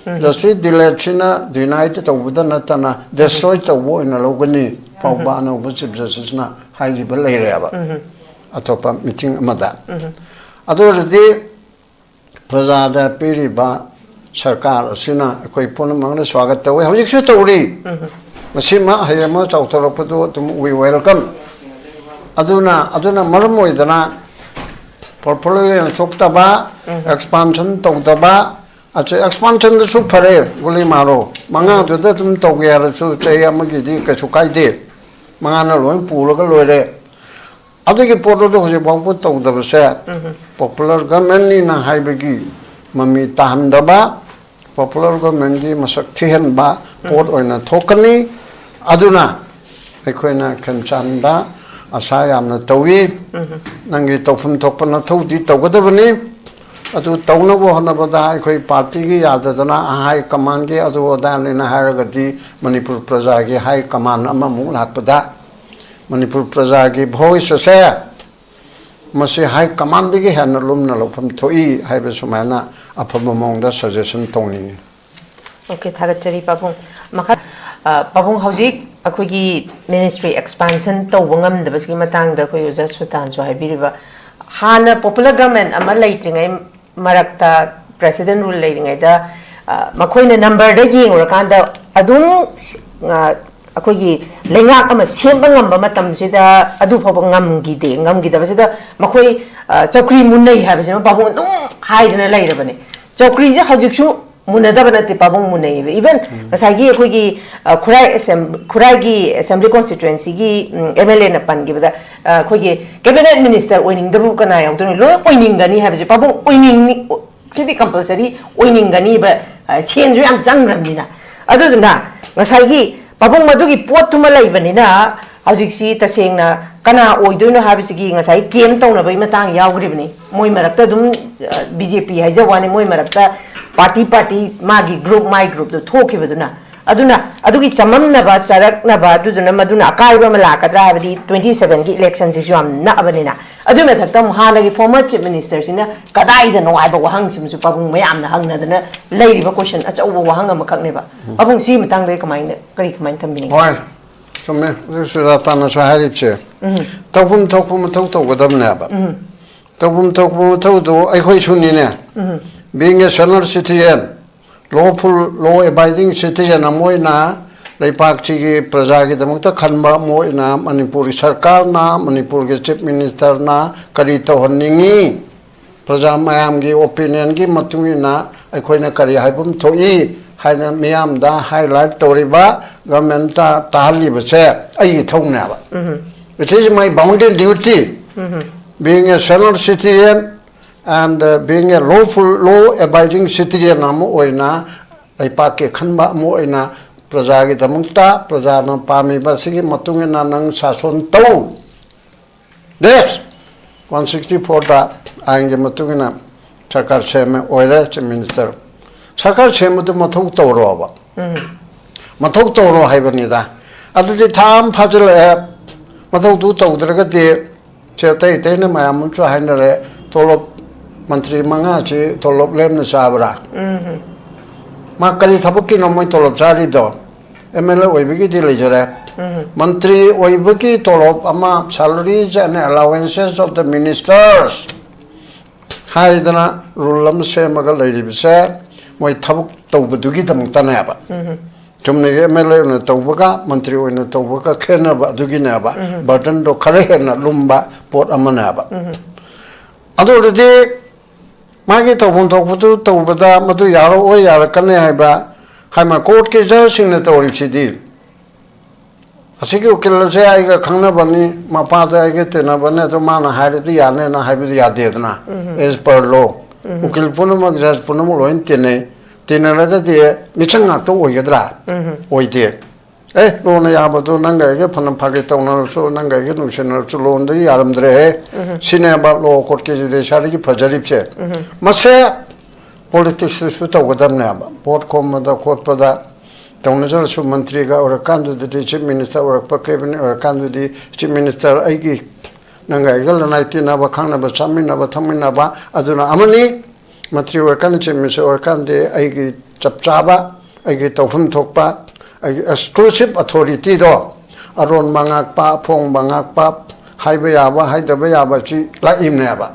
Justice ꯗꯤꯂꯦꯠꯁꯤꯅ ꯗꯤꯅꯥꯏꯠ ꯇꯧꯕꯗ ꯅꯠꯇꯅ ꯗꯦꯁꯇ꯭ꯔꯣꯏ ꯇꯧꯕ ꯑꯣꯏꯅ ꯂꯧꯒꯅꯤ ꯐꯥꯎꯕ ꯑꯅꯧꯕ ꯆꯤꯐ ꯖꯁꯇꯤꯁꯅ ꯍꯥꯏꯈꯤꯕ ꯂꯩꯔꯦꯕ ꯑꯇꯣꯞꯄ ꯃꯤꯇꯤꯡ ꯑꯃꯗ꯫ ꯑꯗꯨ ꯑꯣꯏꯔꯗꯤ ꯄ꯭ꯔꯖꯥꯗ ꯄꯤꯔꯤꯕ ꯁꯔꯀꯥꯔ ꯑꯁꯤꯅ ꯑꯩꯈꯣꯏ ꯄꯨꯝꯅꯃꯛꯅ ꯁ꯭ꯋꯥꯒꯠ ꯇꯧꯏ, ꯍꯧꯖꯤꯛꯁꯨ ꯇꯧꯔꯤ꯫ ꯃꯁꯤꯃ ꯍꯌꯦꯡ ꯑꯃ ꯆꯥꯎꯊꯣꯔꯛꯄꯗꯨ ꯑꯗꯨꯝ we welcome꯫ ꯑꯗꯨꯅ, ꯑꯗꯨꯅ ꯃꯔꯝ ꯑꯣꯏꯗꯅ ꯄꯣꯔꯠꯐꯣꯂꯤꯑꯣ ꯌꯦꯡꯊꯣꯛꯇꯕ, ꯑꯦꯛꯁꯄꯥꯟꯁꯟ ꯇꯧꯗꯕ, ꯑꯆꯥ, ꯑꯦꯛꯁꯄꯥꯟꯁꯟꯗꯨꯁꯨ ꯐꯔꯦ, ꯒꯨꯂꯤ ꯃꯥꯔꯣ ꯃꯉꯥꯗꯨꯗ ꯑꯗꯨꯝ ꯇꯧꯒꯦ ꯍꯥꯏꯔꯁꯨ ꯆꯍꯤ ꯑꯃꯒꯤꯗꯤ ꯀꯩꯁꯨ ꯀꯥꯏꯗꯦ, ꯃꯉꯥꯅ ꯂꯣꯏ ꯄꯨꯔꯒ ꯂꯣꯏꯔꯦ꯫ ꯑꯗꯨꯒꯤ ꯄꯣꯠꯇꯨꯗ ꯍꯧꯖꯤꯛ ꯐꯥꯎꯕ ꯇꯧꯗꯕꯁꯦ ꯄꯣꯄꯨꯂꯔ ꯒꯃꯦꯟꯅꯤꯅ ꯍꯥꯏꯕꯒꯤ ꯃꯃꯤ ꯇꯥꯍꯟꯗꯕ, ꯄꯣꯄꯨꯂꯔ ꯒꯃꯦꯟꯒꯤ ꯃꯁꯛ ꯊꯤꯍꯟꯕ ꯄꯣꯠ ꯑꯣꯏꯅ ꯊꯣꯛꯀꯅꯤ꯫ ꯑꯗꯨꯅ ꯑꯩꯈꯣꯏꯅ ꯈꯦꯝꯆꯥꯟꯗ ꯑꯁꯥ ꯌꯥꯝꯅ ꯇꯧꯏ꯫ ꯅꯪꯒꯤ ꯇꯧꯐꯝ ꯊꯣꯛꯄ ꯅꯊꯧꯗꯤ ꯇꯧꯒꯗꯕꯅꯤ꯫ ꯑꯗꯨ ꯇꯧꯅꯕ ꯍꯣꯠꯅꯕꯗ ꯑꯩꯈꯣꯏ ꯄꯥꯔꯇꯤꯒꯤ ꯌꯥꯗꯗꯅ ꯍꯥꯏ ꯀꯃꯥꯟꯒꯤ ꯑꯗꯨ ꯑꯗꯥꯅꯦꯅ ꯍꯥꯏꯔꯒꯗꯤ ꯃꯅꯤꯄꯨꯔ ꯄ꯭ꯔꯖꯥꯒꯤ ꯍꯥꯏ ꯀꯃꯥꯟ ꯑꯃꯃꯨꯛ ꯂꯥꯛꯄꯗ ꯃꯅꯤꯄꯨꯔ ꯄ꯭ꯔꯖꯥꯒꯤ ꯚꯣꯏꯁ ꯑꯁꯦ ꯃꯁꯤ ꯍꯥꯏ ꯀꯃꯥꯟꯗꯒꯤ ꯍꯦꯟꯅ ꯂꯨꯝꯅ ꯂꯧꯐꯝ ꯊꯣꯛꯏ ꯍꯥꯏꯕ ꯁꯨꯃꯥꯏꯅ ꯑꯐꯕ ꯃꯑꯣꯡꯗ ꯁꯖꯦꯁꯟ ꯇꯧꯅꯤꯡꯉꯤ꯫ ꯑꯣꯀꯦ, ꯊꯥꯒꯠꯆꯔꯤ ꯄꯥꯕꯨꯡ꯫ ꯃꯈꯥ, ꯑ, ꯄꯥꯕꯨꯡ, ꯍꯧꯖꯤꯛ ꯑꯩꯈꯣꯏꯒꯤ ꯃꯤꯅꯤꯁꯇ꯭ꯔꯤ ꯑꯦꯛꯁꯄꯥꯟꯁꯟ ꯇꯧꯕ ꯉꯝꯗꯕꯁꯤꯒꯤ ꯃꯇꯥꯡꯗ ꯑꯩꯈꯣꯏ ꯑꯣꯖꯥ ꯁꯨꯜꯇꯥꯟꯁꯨ ꯍꯥꯏꯕꯤꯔꯤꯕ, ꯍꯥꯟꯅ ꯄꯣꯄꯨꯂꯔ ꯒꯃꯦꯟ ꯑꯃ ꯂꯩꯇ꯭ꯔꯤꯉꯩ ꯃꯔꯛꯇ, ꯄ꯭ꯔꯦꯁꯤꯗꯦꯟ ꯔꯨꯜ ꯂꯩꯔꯤꯉꯩꯗ, ꯑ, ꯃꯈꯣꯏꯅ ꯅꯝꯕꯔꯗ ꯌꯦꯡꯉꯨꯔꯀꯥꯟꯗ ꯑꯗꯨꯝ, ꯑ, ꯑꯩꯈꯣꯏꯒꯤ ꯂꯩꯉꯥꯛ ꯑꯃ ꯁꯦꯝꯕ ꯉꯝꯕ ꯃꯇꯝꯁꯤꯗ ꯑꯗꯨ ꯐꯥꯎꯕ ꯉꯝꯈꯤꯗꯦ꯫ ꯉꯝꯈꯤꯗꯕꯁꯤꯗ ꯃꯈꯣꯏ, ꯑ, ꯆꯧꯀ꯭ꯔꯤ ꯃꯨꯟꯅꯩ ꯍꯥꯏꯕꯁꯤꯃ ꯄꯥꯕꯨꯡ ꯑꯗꯨꯝ ꯍꯥꯏꯗꯅ ꯂꯩꯔꯕꯅꯦ꯫ ꯆꯧꯀ꯭ꯔꯤꯁꯦ ꯍꯧꯖꯤꯛꯁꯨ ꯃꯨꯟꯅꯗꯕ ꯅꯠꯇꯦ, ꯄꯥꯕꯨꯡ ꯃꯨꯟꯅꯩꯌꯦꯕ꯫ Even ꯉꯁꯥꯏꯒꯤ ꯑꯩꯈꯣꯏꯒꯤ, ꯑ, ꯈꯨꯔꯥꯏ ꯑꯦꯁꯦꯝ-, ꯈꯨꯔꯥꯏꯒꯤ ꯑꯦꯁꯦꯝꯕ꯭ꯂꯤ ꯀꯣꯟꯁꯇꯤꯇ꯭ꯋꯦꯟꯁꯤꯒꯤ, ꯎꯝ, ꯑꯦꯝ ꯑꯦꯜ ꯑꯦꯅ ꯄꯟꯈꯤꯕꯗ, ꯑ, ꯑꯩꯈꯣꯏꯒꯤ ꯀꯦꯕꯤꯅꯦꯠ ꯃꯤꯅꯤꯁꯇꯔ ꯑꯣꯏꯅꯤꯡꯗꯕꯕꯨ ꯀꯅꯥ ꯌꯥꯎꯗꯣꯏꯅꯣ? ꯂꯣꯏ ꯑꯣꯏꯅꯤꯡꯒꯅꯤ ꯍꯥꯏꯕꯁꯦ ꯄꯥꯕꯨꯡ ꯑꯣꯏꯅꯤꯡꯅꯤ-, ꯁꯤꯗꯤ ꯀꯝꯄꯜꯁꯔꯤ ꯑꯣꯏꯅꯤꯡꯒꯅꯤꯕ, ꯑ, ꯁꯦꯟꯁꯨ ꯌꯥꯝ ꯆꯪꯈ꯭ꯔꯕꯅꯤꯅ꯫ ꯑꯗꯨꯗꯨꯅ ꯉꯁꯥꯏꯒꯤ ꯄꯥꯕꯨꯡ ꯃꯗꯨꯒꯤ ꯄꯣꯠꯇꯨꯃ ꯂꯩꯕꯅꯤꯅ ꯍꯧꯖꯤꯛꯁꯤ ꯇꯁꯦꯡꯅ ꯀꯅꯥ ꯑꯣꯏꯗꯣꯏꯅꯣ ꯍꯥꯏꯕꯁꯤꯒꯤ ꯉꯁꯥꯏ ꯀꯦꯝ ꯇꯧꯅꯕꯒꯤ ꯃꯇꯥꯡ ꯌꯥꯎꯈ꯭ꯔꯤꯕꯅꯤ꯫ ꯃꯣꯏ ꯃꯔꯛꯇ ꯑꯗꯨꯝ, ꯑ, ꯕꯤ ꯖꯦ ꯄꯤ ꯍꯥꯏꯖꯕ ꯋꯥꯅꯤ, ꯃꯣꯏ ꯃꯔꯛꯇ ꯄꯥꯔꯇꯤ ꯄꯥꯔꯇꯤ, ꯃꯥꯒꯤ ꯒ꯭ꯔꯨꯞ ꯃꯥꯏ ꯒ꯭ꯔꯨꯞꯇꯣ ꯊꯣꯛꯈꯤꯕꯗꯨꯅ꯫ ꯑꯗꯨꯅ ꯑꯗꯨꯒꯤ ꯆꯃꯝꯅꯕ, ꯆꯔꯛꯅꯕ, ꯑꯗꯨꯗꯨꯅ ꯃꯗꯨꯅ ꯑꯀꯥꯏꯕ ꯑꯃ ꯂꯥꯛꯀꯗ꯭ꯔꯥ ꯍꯥꯏꯕꯗꯤ twenty sevenꯒꯤ electionꯁꯤꯁꯨ ꯌꯥꯝ ꯅꯛꯑꯕꯅꯤꯅ꯫ ꯑꯗꯨꯒꯤ ꯃꯊꯛꯇ ꯑꯃꯨꯛ ꯍꯥꯟꯅꯒꯤ former chief ministerꯁꯤꯅ ꯀꯗꯥꯏꯗꯅꯣ ꯍꯥꯏꯕ ꯋꯥꯍꯪꯁꯤꯃꯁꯨ ꯄꯥꯕꯨꯡ ꯃꯌꯥꯝꯅ ꯍꯪꯅꯗꯅ ꯂꯩꯔꯤꯕ question ꯑꯆꯧꯕ ꯋꯥꯍꯪ ꯑꯃꯈꯛꯅꯦꯕ꯫ ꯄꯥꯕꯨꯡ, ꯁꯤꯒꯤ ꯃꯇꯥꯡꯗ ꯀꯃꯥꯏꯅ, ꯀꯔꯤ ꯀꯃꯥꯏꯅ ꯊꯝꯕꯤꯅꯤꯡꯉꯤ? ꯍꯣꯏ, ꯆꯨꯝꯃꯦ꯫ ꯍꯧꯖꯤꯛ ꯁꯨꯖꯥꯇꯥꯅꯁꯨ ꯍꯥꯏꯔꯤꯕꯁꯦ, ꯇꯧꯐꯝ ꯊꯣꯛꯄ ꯃꯊꯧ ꯇꯧꯒꯗꯕꯅꯦꯕ꯫ ꯇꯧꯐꯝ ꯊꯣꯛꯄ ꯃꯊꯧꯗꯣ ꯑꯩꯈꯣꯏꯁꯨꯅꯤꯅꯦ꯫ Being a senior citizen, lawful, law abiding citizen ꯑꯃ ꯑꯣꯏꯅ, ꯂꯩꯄꯥꯛꯁꯤꯒꯤ ꯄ꯭ꯔꯖꯥꯒꯤꯗꯃꯛꯇ ꯈꯟꯕ ꯑꯃ ꯑꯣꯏꯅ, ꯃꯅꯤꯄꯨꯔꯒꯤ ꯁꯔꯀꯥꯔꯅ, ꯃꯅꯤꯄꯨꯔꯒꯤ chief ministerꯅ ꯀꯔꯤ ꯇꯧꯍꯟꯅꯤꯡꯉꯤ, ꯄ꯭ꯔꯖꯥ ꯃꯌꯥꯝꯒꯤ opinionꯒꯤ ꯃꯇꯨꯡ ꯏꯟꯅ ꯑꯩꯈꯣꯏꯅ ꯀꯔꯤ ꯍꯥꯏꯐꯝ ꯊꯣꯛꯏ ꯍꯥꯏꯅ ꯃꯤꯌꯥꯝꯗ highlight ꯇꯧꯔꯤꯕ, governmentꯇ ꯇꯥꯍꯜꯂꯤꯕꯁꯦ ꯑꯩꯒꯤ ꯏꯊꯧꯅꯦꯕ꯫ It is my bounden duty, being a senior citizen and, uh, being a lawful, law abiding citizen ꯑꯃ ꯑꯣꯏꯅ, ꯂꯩꯄꯥꯛꯀꯤ ꯈꯟꯕ ꯑꯃ ꯑꯣꯏꯅ, ꯄ꯭ꯔꯖꯥꯒꯤꯗꯃꯛꯇ, ꯄ꯭ꯔꯖꯥꯅ ꯄꯥꯝꯃꯤꯕ ꯑꯁꯤꯒꯤ ꯃꯇꯨꯡ ꯏꯟꯅ ꯅꯪ ꯁꯥꯁꯣꯟ ꯇꯧ꯫ Yes, one sixty fourꯗ ꯑꯥꯏꯟꯒꯤ ꯃꯇꯨꯡ ꯏꯟꯅ ꯁꯔꯀꯥꯔ ꯁꯦꯝꯃꯦ, ꯑꯣꯏꯔꯦ chief minister꯫ ꯁꯔꯀꯥꯔ ꯁꯦꯝꯕꯗꯨ ꯃꯊꯧ ꯇꯧꯔꯣꯕ꯫ ꯃꯊꯧ ꯇꯧꯔꯣ ꯍꯥꯏꯕꯅꯤꯗ꯫ ꯑꯗꯨꯗꯤ ꯊꯥ ꯑꯃ ꯐꯥꯖꯤꯜꯂꯛꯑꯦ, ꯃꯊꯧꯗꯨ ꯇꯧꯗ꯭ꯔꯒꯗꯤ, ꯁꯦ ꯑꯇꯩ ꯑꯇꯩꯅ ꯃꯌꯥꯝ ꯑꯃꯁꯨ ꯍꯥꯏꯅꯔꯦ, ꯇꯣꯂꯣꯞ, ꯃꯟꯇ꯭ꯔꯤ ꯃꯉꯥꯁꯤ ꯇꯣꯂꯣꯞ ꯂꯦꯝꯅ ꯆꯥꯕ꯭ꯔꯥ? ꯃꯥ ꯀꯔꯤ ꯊꯕꯛꯀꯤꯅꯣ ꯃꯣꯏ ꯇꯣꯂꯣꯞ ꯆꯥꯔꯤꯗꯣ? ꯑꯦꯝ ꯑꯦꯜ ꯑꯦ ꯑꯣꯏꯕꯒꯤꯗꯤ ꯂꯩꯖꯔꯦ꯫ ꯃꯟꯇ꯭ꯔꯤ ꯑꯣꯏꯕꯒꯤ ꯇꯣꯂꯣꯞ ꯑꯃ, salaries and allowances of the ministers ꯍꯥꯏꯗꯅ rule ꯑꯃ ꯁꯦꯝꯃꯒ ꯂꯩꯔꯤꯕꯁꯦ ꯃꯣꯏ ꯊꯕꯛ ꯇꯧꯕꯗꯨꯒꯤꯗꯃꯛꯇꯅꯦꯕ꯫ ꯆꯨꯝꯅꯒꯤ ꯑꯦꯝ ꯑꯦꯜ ꯑꯦ ꯑꯣꯏꯅ ꯇꯧꯕꯒ ꯃꯟꯇ꯭ꯔꯤ ꯑꯣꯏꯅ ꯇꯧꯕꯒ ꯈꯦꯠꯅꯕ ꯑꯗꯨꯒꯤꯅꯦꯕ, ꯕꯔꯗꯟꯗꯣ ꯈꯔ ꯍꯦꯟꯅ ꯂꯨꯝꯕ ꯄꯣꯠ ꯑꯃꯅꯦꯕ꯫ ꯑꯗꯨ ꯑꯣꯏꯔꯗꯤ ꯃꯥꯒꯤ ꯇꯧꯐꯝ ꯊꯣꯛꯄꯗꯨ ꯇꯧꯕꯗ ꯃꯗꯨ ꯌꯥꯔꯛꯑꯣꯏ ꯌꯥꯔꯛꯀꯅꯤ ꯍꯥꯏꯕ ꯍꯥꯏꯃ ꯀꯣꯔꯠꯀꯤ ꯖꯖꯁꯤꯡꯅ ꯇꯧꯔꯤꯕꯁꯤꯗꯤ, ꯑꯁꯤꯒꯤ ꯎꯀꯤꯜ ꯑꯁꯦ ꯑꯩꯒ ꯈꯪꯅꯕꯅꯤ, ꯃꯄꯥꯗ ꯑꯩꯒ ꯇꯤꯟꯅꯕꯅꯦ, ꯑꯗꯣ ꯃꯥꯅ ꯍꯥꯏꯔꯗꯤ ꯌꯥꯅꯦꯅ ꯍꯥꯏꯕꯗꯤ ꯌꯥꯗꯦꯗꯅ꯫ As per law, ꯎꯀꯤꯜ ꯄꯨꯝꯅꯃꯛ, ꯖꯖ ꯄꯨꯝꯅꯃꯛ ꯂꯣꯏꯅ ꯇꯤꯟꯅꯩ꯫ ꯇꯤꯟꯅꯔꯒꯗꯤ ꯃꯤꯆꯪ ꯉꯥꯛꯇ ꯑꯣꯏꯒꯗ꯭ꯔꯥ? ꯑꯣꯏꯗꯦ꯫ ꯑꯦ, ꯂꯣꯅ ꯌꯥꯕꯗꯣ ꯅꯪꯒ ꯑꯩꯒ ꯐꯅ ꯐꯥꯒꯤ ꯇꯧꯅꯔꯁꯨ, ꯅꯪꯒ ꯑꯩꯒ ꯅꯨꯡꯁꯤꯅꯔꯁꯨ, ꯂꯣꯟꯗꯒꯤ ꯌꯥꯔꯝꯗ꯭ꯔꯦꯍꯦ꯫ ꯁꯤꯅꯦꯕ ꯂꯣ ꯀꯣꯔꯠꯀꯤ ꯖꯨꯗꯤꯁꯤꯌꯥꯔꯤꯒꯤ ꯐꯖꯔꯤꯕꯁꯦ꯫ ꯃꯁꯦ ꯄꯣꯂꯤꯇꯤꯛꯁꯇꯁꯨ ꯇꯧꯒꯗꯕꯅꯦꯕ꯫ ꯚꯣꯠ ꯈꯣꯝꯕꯗ ꯈꯣꯠꯄꯗ ꯇꯧꯅꯖꯔꯁꯨ, ꯃꯟꯇ꯭ꯔꯤꯒ ꯑꯣꯏꯔꯀꯥꯟꯗꯨꯗꯗꯤ, ꯆꯤꯐ ꯃꯤꯅꯤꯁꯇꯔ ꯑꯣꯏꯔꯛꯄ, ꯀꯦꯕꯤꯅꯦꯠ ꯑꯣꯏꯔꯀꯥꯟꯗꯨꯗꯤ, ꯆꯤꯐ ꯃꯤꯅꯤꯁꯇꯔ ꯑꯩꯒꯤ, ꯅꯪꯒ ꯑꯩꯒ ꯂꯅꯥꯏ ꯇꯤꯟꯅꯕ, ꯈꯪꯅꯕ, ꯆꯥꯃꯤꯟꯅꯕ, ꯊꯛꯃꯤꯟꯅꯕ ꯑꯗꯨꯅ ꯑꯃꯅꯤ꯫ ꯃꯟꯇ꯭ꯔꯤ ꯑꯣꯏꯔꯀꯥꯟꯗ, ꯆꯤꯐ ꯃꯤꯅꯤꯁꯇꯔ ꯑꯣꯏꯔꯀꯥꯟꯗꯤ ꯑꯩꯒꯤ ꯆꯞ ꯆꯥꯕ, ꯑꯩꯒꯤ ꯇꯧꯐꯝ ꯊꯣꯛꯄ, ꯑꯩꯒꯤ ꯑꯦꯛꯁꯀ꯭ꯂꯨꯁꯤꯞ ꯑꯣꯊꯣꯔꯤꯇꯤꯗꯣ, ꯑꯔꯣꯟꯕ ꯉꯥꯛꯄ, ꯑꯐꯣꯡꯕ ꯉꯥꯛꯄ, ꯍꯥꯏꯕ ꯌꯥꯕ, ꯍꯥꯏꯗꯕ ꯌꯥꯕ ꯁꯤ ꯂꯥꯛꯏꯕꯅꯦꯕ꯫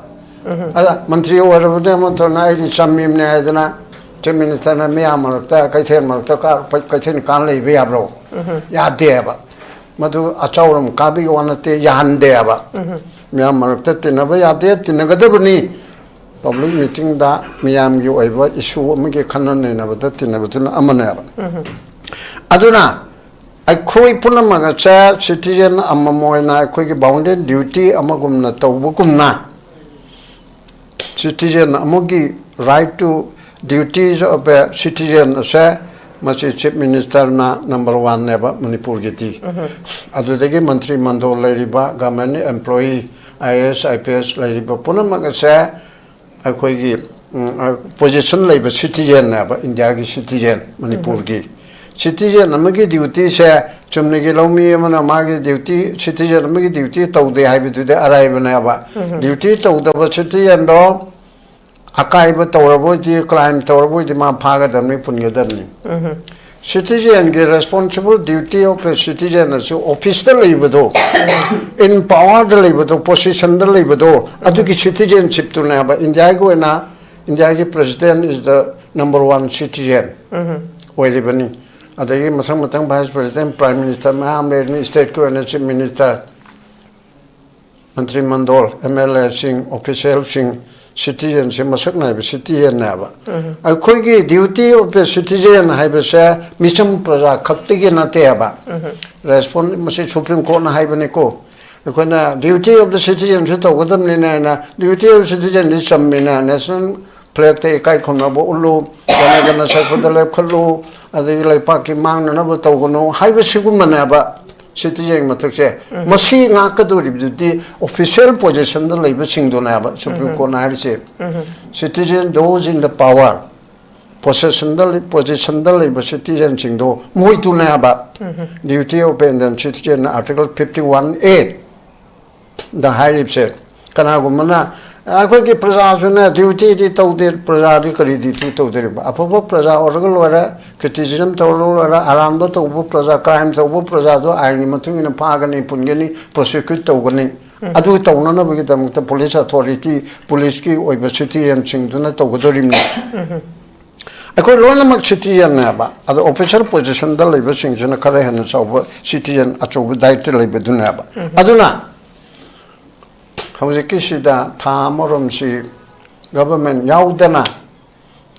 ꯑꯗ ꯃꯟꯇ꯭ꯔꯤ ꯑꯣꯏꯔꯕꯗꯤ ꯑꯃ ꯊꯣꯛꯅ ꯑꯩꯗꯤ ꯆꯝꯃꯤꯕꯅꯦ ꯍꯥꯏꯗꯅ ꯆꯤꯐ ꯃꯤꯅꯤꯁꯇꯔꯅ ꯃꯤꯌꯥꯝ ꯃꯔꯛꯇ, ꯀꯩꯊꯦꯜ ꯃꯔꯛꯇ ꯀꯥ-, ꯀꯩꯊꯦꯜ ꯀꯥꯟ ꯂꯩꯕ ꯌꯥꯕ꯭ꯔꯣ? ꯌꯥꯗꯦꯕ꯫ ꯃꯗꯨ ꯑꯆꯧꯔꯝ ꯀꯥꯕꯤꯒꯤ ꯋꯥ ꯅꯠꯇꯦ, ꯌꯥꯍꯟꯗꯦꯕ꯫ ꯃꯤꯌꯥꯝ ꯃꯔꯛꯇ ꯇꯤꯟꯅꯕ ꯌꯥꯗꯦ, ꯇꯤꯟꯅꯒꯗꯕꯅꯤ꯫ ꯄꯕ꯭ꯂꯤꯛ ꯃꯤꯇꯤꯡꯗ ꯃꯤꯌꯥꯝꯒꯤ ꯑꯣꯏꯕ ꯏꯁꯨ ꯑꯃꯒꯤ ꯈꯟꯅ ꯅꯩꯅꯕꯗ ꯇꯤꯟꯅꯕꯗꯨꯅ ꯑꯃꯅꯦꯕ꯫ ꯑꯗꯨꯅ ꯑꯩꯈꯣꯏ ꯄꯨꯝꯅꯃꯛ ꯑꯁꯦ ꯁꯤꯇꯤꯖꯦꯟ ꯑꯃꯃꯝ ꯑꯣꯏꯅ ꯑꯩꯈꯣꯏꯒꯤ ꯕꯥꯎꯟꯗꯦꯟ ꯗ꯭ꯌꯨꯇꯤ ꯑꯃꯒꯨꯝꯅ ꯇꯧꯕꯒꯨꯝꯅ, ꯁꯤꯇꯤꯖꯦꯟ ꯑꯃꯒꯤ right to duties of a citizen ꯑꯁꯦ ꯃꯁꯤ ꯆꯤꯐ ꯃꯤꯅꯤꯁꯇꯔꯅ ꯅꯝꯕꯔ ꯋꯥꯟꯅꯦꯕ ꯃꯅꯤꯄꯨꯔꯒꯤꯗꯤ꯫ ꯑꯗꯨꯗꯒꯤ ꯃꯟꯇ꯭ꯔꯤ ꯃꯟꯗꯣꯜ ꯂꯩꯔꯤꯕ, government employee, I A S, I P S ꯂꯩꯔꯤꯕ ꯄꯨꯝꯅꯃꯛ ꯑꯁꯦ ꯑꯩꯈꯣꯏꯒꯤ, ꯎꯝ, ꯑ, ꯄꯣꯖꯤꯁꯟ ꯂꯩꯕ ꯁꯤꯇꯤꯖꯦꯟꯅꯦꯕ, ꯏꯟꯗꯤꯌꯥꯒꯤ ꯁꯤꯇꯤꯖꯦꯟ, ꯃꯅꯤꯄꯨꯔꯒꯤ꯫ ꯁꯤꯇꯤꯖꯦꯟ ꯑꯃꯒꯤ ꯗ꯭ꯌꯨꯇꯤꯁꯦ ꯆꯨꯝꯅꯒꯤ ꯂꯧꯃꯤ ꯑꯃꯅ ꯃꯥꯒꯤ ꯗ꯭ꯌꯨꯇꯤ, ꯁꯤꯇꯤꯖꯦꯟ ꯑꯃꯒꯤ ꯗ꯭ꯌꯨꯇꯤ ꯇꯧꯗꯦ ꯍꯥꯏꯕꯗꯨꯗꯤ ꯑꯔꯥꯏꯕꯅꯦꯕ꯫ ꯗ꯭ꯌꯨꯇꯤ ꯇꯧꯗꯕ ꯁꯤꯇꯤꯖꯦꯟꯗꯣ ꯑꯀꯥꯏꯕ ꯇꯧꯔꯕ ꯑꯣꯏꯗꯤ, ꯀ꯭ꯔꯥꯏꯝ ꯇꯧꯔꯕ ꯑꯣꯏꯗꯤ ꯃꯥ ꯐꯥꯒꯗꯕꯅꯤ, ꯄꯨꯟꯒꯗꯕꯅꯤ꯫ ꯁꯤꯇꯤꯖꯦꯟꯒꯤ responsible duty of a citizen ꯑꯁꯤ ꯑꯣꯐꯤꯁꯇ ꯂꯩꯕꯗꯣ, ꯏꯟ ꯄꯥꯋꯔꯗ ꯂꯩꯕꯗꯣ, ꯄꯣꯁꯤꯁꯟꯗ ꯂꯩꯕꯗꯣ, ꯑꯗꯨꯒꯤ ꯁꯤꯇꯤꯖꯦꯟꯁꯤꯞꯇꯨꯅꯦꯕ꯫ ꯏꯟꯗꯤꯌꯥꯒꯤ ꯑꯣꯏꯅ, ꯏꯟꯗꯤꯌꯥꯒꯤ president is the number one citizen ꯑꯣꯏꯔꯤꯕꯅꯤ꯫ ꯑꯗꯒꯤ ꯃꯊꯪ ꯃꯊꯪ vice president, prime minister ꯃꯌꯥꯝ ꯂꯩꯔꯅꯤ, stateꯀꯤ ꯑꯣꯏꯅ chief minister, ꯃꯟꯇ꯭ꯔꯤ ꯃꯟꯗꯣꯜ, MLAꯁꯤꯡ, officialꯁꯤꯡ, citizenꯁꯦ ꯃꯁꯛ ꯅꯥꯏꯕ citizenꯅꯦꯕ꯫ ꯑꯩꯈꯣꯏꯒꯤ duty of the citizen ꯍꯥꯏꯕꯁꯦ ꯃꯤꯆꯝ ꯄ꯭ꯔꯖꯥ ꯈꯛꯇꯒꯤ ꯅꯠꯇꯦꯕ꯫ Respond ꯃꯁꯤ Supreme Courtꯅ ꯍꯥꯏꯕꯅꯤꯀꯣ꯫ ꯑꯩꯈꯣꯏꯅ duty of the citizenꯁꯨ ꯇꯧꯒꯗꯕꯅꯤꯅ ꯍꯥꯏꯅ, duty of citizenꯗꯤ ꯆꯝꯃꯤꯅ, national flagꯇ ꯏꯀꯥꯏ ꯈꯨꯝꯅꯕ ꯎꯠꯂꯨ, ꯖꯅꯒꯅ ꯁꯛꯄꯗ ꯂꯦꯞꯈꯠꯂꯨ, ꯑꯗꯒꯤ ꯂꯩꯄꯥꯛꯀꯤ ꯃꯥꯡꯅꯅꯕ ꯇꯧꯒꯅꯨ ꯍꯥꯏꯕꯁꯤꯒꯨꯝꯕꯅꯦꯕ citizenꯒꯤ ꯃꯊꯛꯁꯦ꯫ ꯃꯁꯤ ꯉꯥꯛꯀꯗꯧꯔꯤꯕꯗꯨꯗꯤ official positionꯗ ꯂꯩꯕꯁꯤꯡꯗꯨꯅꯦꯕ Supreme Courtꯅ ꯍꯥꯏꯔꯤꯁꯦ꯫ Citizen, those in the power, positionꯗ ꯂꯩ-, positionꯗ ꯂꯩꯕ citizenꯁꯤꯡꯗꯣ ꯃꯣꯏꯗꯨꯅꯦꯕ duty of independent citizenꯅ Article fifty one A ꯗ ꯍꯥꯏꯔꯤꯕꯁꯦ꯫ ꯀꯅꯥꯒꯨꯝꯕꯅ ꯑꯩꯈꯣꯏꯒꯤ ꯄ꯭ꯔꯖꯥꯁꯨꯅꯦ dutyꯗꯤ ꯇꯧꯗꯦ, ꯄ꯭ꯔꯖꯥꯗꯤ ꯀꯔꯤ duty ꯇꯧꯗꯣꯔꯤꯕ? ꯑꯐꯕ ꯄ꯭ꯔꯖꯥ ꯑꯣꯏꯔꯒ ꯂꯣꯏꯔꯦ, criticism ꯇꯧꯔꯒ ꯂꯣꯏꯔꯦ, ꯑꯔꯥꯟꯕ ꯇꯧꯕ ꯄ꯭ꯔꯖꯥ, crime ꯇꯧꯕ ꯄ꯭ꯔꯖꯥꯗꯣ ꯑꯥꯏꯟꯒꯤ ꯃꯇꯨꯡ ꯏꯟꯅ ꯐꯥꯒꯅꯤ, ꯄꯨꯟꯒꯅꯤ, prosecute ꯇꯧꯒꯅꯤ꯫ ꯑꯗꯨ ꯇꯧꯅꯅꯕꯒꯤꯗꯃꯛꯇ police authority, policeꯀꯤ ꯑꯣꯏꯕ citizenꯁꯤꯡꯗꯨꯅ ꯇꯧꯒꯗꯧꯔꯤꯕꯅꯤ꯫ ꯑꯩꯈꯣꯏ ꯂꯣꯏꯅꯃꯛ citizenꯅꯦꯕ꯫ ꯑꯗꯣ official positionꯗ ꯂꯩꯕꯁꯤꯡꯁꯤꯅ ꯈꯔ ꯍꯦꯟꯅ ꯆꯥꯎꯕ citizen, ꯑꯆꯧꯕ ꯗꯥꯏꯇ ꯂꯩꯕꯗꯨꯅꯦꯕ꯫ ꯑꯗꯨꯅ ꯍꯧꯖꯤꯛꯀꯤꯁꯤꯗ ꯊꯥ ꯑꯃꯔꯣꯝꯁꯤ government ꯌꯥꯎꯗꯅ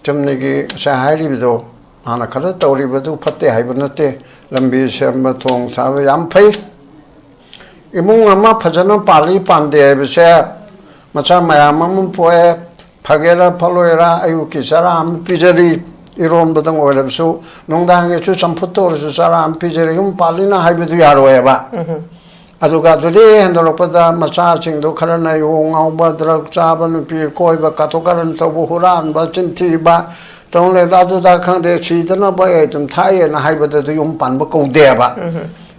ꯆꯨꯝꯅꯒꯤ ꯉꯁꯥꯏ ꯍꯥꯏꯔꯤꯕꯗꯣ, ꯍꯥꯟꯅ ꯈꯔ ꯇꯧꯔꯤꯕꯗꯨ ꯐꯠꯇꯦ ꯍꯥꯏꯕ ꯅꯠꯇꯦ꯫ ꯂꯝꯕꯤ ꯁꯦꯝꯕ, ꯊꯣꯡ ꯁꯥꯕ ꯌꯥꯝ ꯐꯩ꯫ ꯏꯃꯨꯡ ꯑꯃ ꯐꯖꯅ ꯄꯥꯜꯂꯤ ꯄꯥꯟꯗꯦ ꯍꯥꯏꯕꯁꯦ ꯃꯆꯥ ꯃꯌꯥꯝ ꯑꯃ ꯄꯣꯛꯑꯦ, ꯐꯒꯦꯔꯥ ꯐꯠꯂꯣꯏꯔꯥ ꯑꯌꯨꯛꯀꯤ ꯆꯔꯥ ꯑꯃ ꯄꯤꯖꯔꯤ, ꯏꯔꯣꯟꯕꯗꯪ ꯑꯣꯏꯔꯕꯁꯨ, ꯅꯨꯡꯗꯥꯡꯒꯤꯁꯨ ꯆꯝꯐꯨꯠꯇ ꯑꯣꯏꯔꯁꯨ ꯆꯔꯥ ꯑꯃ ꯄꯤꯖꯔꯤ, ꯌꯨꯝ ꯄꯥꯜꯂꯤꯅ ꯍꯥꯏꯕꯗꯨ ꯌꯥꯔꯣꯏꯕ꯫ ꯑꯗꯨꯒ ꯑꯗꯨꯗꯒꯤ ꯍꯦꯟꯗꯣꯔꯛꯄꯗ ꯃꯆꯥꯁꯤꯡꯗꯣ ꯈꯔꯅ ꯌꯨ ꯉꯥꯎꯕ, drug ꯆꯥꯕ, ꯅꯨꯄꯤ ꯀꯣꯏꯕ, ꯀꯥꯇꯨ ꯀꯥꯔꯟ ꯇꯧꯕ, ꯍꯨꯔꯥꯟꯕ, ꯆꯤꯟ ꯊꯤꯕ, ꯇꯧ ꯂꯩꯕꯗ ꯑꯗꯨꯗ ꯈꯪꯗꯦ, ꯁꯤꯗꯅꯕ ꯑꯩ ꯑꯗꯨꯝ ꯊꯥꯛꯑꯦꯅ ꯍꯥꯏꯕꯗ ꯑꯗꯨ ꯌꯨꯝ ꯄꯥꯟꯕ ꯀꯧꯗꯦꯕ꯫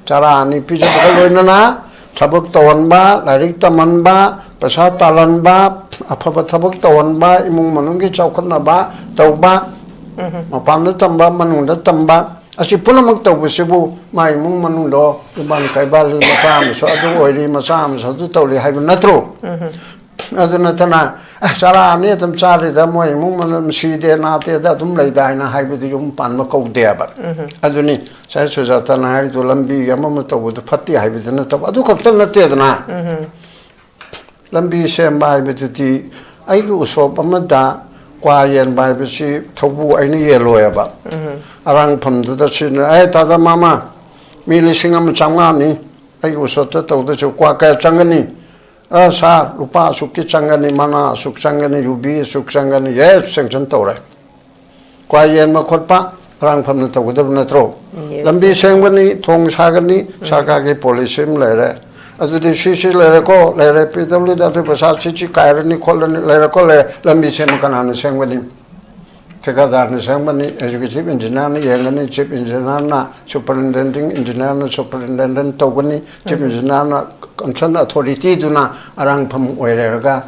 ꯆꯔꯥ ꯑꯅꯤ ꯄꯤꯖꯕꯒ ꯂꯣꯏꯅꯅ ꯊꯕꯛ ꯇꯧꯍꯟꯕ, ꯂꯥꯏꯔꯤꯛ ꯇꯝꯍꯟꯕ, ꯄꯩꯁꯥ ꯇꯥꯜꯍꯟꯕ, ꯑꯐꯕ ꯊꯕꯛ ꯇꯧꯍꯟꯕ, ꯏꯃꯨꯡ ꯃꯅꯨꯡꯒꯤ ꯆꯥꯎꯈꯠꯅꯕ ꯇꯧꯕ, ꯃꯄꯥꯟꯗ ꯇꯝꯕ, ꯃꯅꯨꯡꯗ ꯇꯝꯕ, ꯑꯁꯤ ꯄꯨꯝꯅꯃꯛ ꯇꯧꯕꯁꯤꯕꯨ ꯃꯥ ꯏꯃꯨꯡ ꯃꯅꯨꯡꯗꯣ ꯌꯨꯝꯕꯥꯟ ꯀꯩꯕꯥꯜꯂꯤ, ꯃꯆꯥ ꯑꯃꯁꯨ ꯑꯗꯨ ꯑꯣꯏꯔꯤ, ꯃꯆꯥ ꯑꯃꯁꯨ ꯑꯗꯨ ꯇꯧꯔꯤ ꯍꯥꯏꯕ ꯅꯠꯇ꯭ꯔꯣ? ꯑꯗꯨ ꯅꯠꯇꯅ "ꯑꯦ, ꯆꯔꯥ ꯑꯅꯤ ꯑꯗꯨꯝ ꯆꯥꯔꯤꯗ, ꯃꯣꯏ ꯏꯃꯨꯡ ꯃꯅꯨꯡ ꯁꯤꯗꯦ ꯅꯥꯗꯦꯗ ꯑꯗꯨꯝ ꯂꯩꯗ" ꯍꯥꯏꯅ ꯍꯥꯏꯕꯗꯤ ꯌꯨꯝ ꯄꯥꯟꯕ ꯀꯧꯗꯦꯕ꯫ ꯑꯗꯨꯅꯤ ꯁꯥꯏ ꯁꯨꯖꯥꯇꯥꯅ ꯍꯥꯏꯔꯤꯗꯣ, ꯂꯝꯕꯤ ꯑꯃ ꯑꯃ ꯇꯧꯕꯗꯣ ꯐꯠꯇꯦ ꯍꯥꯏꯕꯗꯤ ꯅꯠꯇꯕ, ꯑꯗꯨ ꯈꯛꯇ ꯅꯠꯇꯦꯗꯅ꯫ ꯂꯝꯕꯤ ꯁꯦꯝꯕ ꯍꯥꯏꯕꯗꯨꯗꯤ ꯑꯩꯒꯤ ꯎꯁꯣꯞ ꯑꯃꯗ ꯀ꯭ꯋꯥ ꯌꯦꯟꯕ ꯍꯥꯏꯕꯁꯤ ꯊꯧꯕꯨ ꯑꯩꯅ ꯌꯦꯜꯂꯣꯏꯕ꯫ ꯑꯔꯥꯡꯐꯝꯗꯨꯗ ꯁꯤꯅ, "ꯑꯦ, ꯇꯥꯗ ꯃꯥꯃ, ꯃꯤ ꯂꯤꯁꯤꯡ ꯑꯃ ꯆꯥꯝꯃꯉꯥꯅꯤ ꯑꯩꯒꯤ ꯎꯁꯣꯞꯇ ꯇꯧꯗꯣꯏꯁꯤ, ꯀ꯭ꯋꯥ ꯀꯌꯥ ꯆꯪꯒꯅꯤ?" "ꯑ, ꯁꯥ, ꯂꯨꯄꯥ ꯑꯁꯨꯛꯀꯤ ꯆꯪꯒꯅꯤ, ꯃꯅꯥ ꯑꯁꯨꯛ ꯆꯪꯒꯅꯤ, ꯌꯨꯕꯤ ꯑꯁꯨꯛ ꯆꯪꯒꯅꯤ", ꯌꯦꯁ, ꯁꯦꯡꯁꯟ ꯇꯧꯔꯦ꯫ ꯀ꯭ꯋꯥ ꯌꯦꯟꯕ ꯈꯣꯠꯄ ꯑꯔꯥꯡꯐꯝꯅ ꯇꯧꯒꯗꯕ ꯅꯠꯇ꯭ꯔꯣ? ꯌꯦꯁ, ꯂꯝꯕꯤ ꯌꯦꯁ꯫ ꯁꯦꯝꯒꯅꯤ, ꯊꯣꯡ ꯁꯥꯒꯅꯤ, ꯁꯔꯀꯥꯔꯒꯤ ꯄꯣꯂꯤꯁꯤ ꯑꯃ ꯂꯩꯔꯦ꯫ ꯑꯗꯨꯗꯤ ꯁꯤ ꯁꯤ ꯂꯩꯔꯦꯀꯣ, ꯂꯩꯔꯦ, ꯄꯤ ꯗꯕ꯭ꯂꯤꯎ ꯗꯤ ꯑꯗꯨ ꯄꯩꯁꯥ ꯁꯤ ꯁꯤ ꯀꯥꯏꯔꯅꯤ ꯈꯣꯠꯂꯅꯤ, ꯂꯩꯔꯦꯀꯣ, ꯂꯩꯔꯦ꯫ ꯂꯝꯕꯤ ꯁꯦꯝꯕ ꯀꯅꯥꯅ ꯁꯦꯝꯒꯅꯤ? ꯊꯤꯀꯥꯗꯥꯔꯅ ꯁꯦꯝꯒꯅꯤ, ꯑꯦꯛꯖꯤꯀ꯭ꯌꯨꯇꯤꯚ ꯏꯟꯖꯤꯅꯤꯌꯥꯔꯅ ꯌꯦꯡꯒꯅꯤ, ꯆꯤꯐ ꯏꯟꯖꯤꯅꯤꯌꯥꯔꯅ, ꯁꯨꯄꯔꯤꯟꯇꯦꯟꯗꯤꯡ ꯏꯟꯖꯤꯅꯤꯌꯥꯔꯅ ꯁꯨꯄꯔꯤꯟꯇꯦꯟꯗꯦꯟ ꯇꯧꯒꯅꯤ, ꯆꯤꯐ ꯏꯟꯖꯤꯅꯤꯌꯥꯔꯅ ꯀꯟꯁꯔꯟ ꯑꯊꯣꯔꯤꯇꯤꯗꯨꯅ ꯑꯔꯥꯡꯐꯝ ꯑꯣꯏꯔꯦꯔꯒ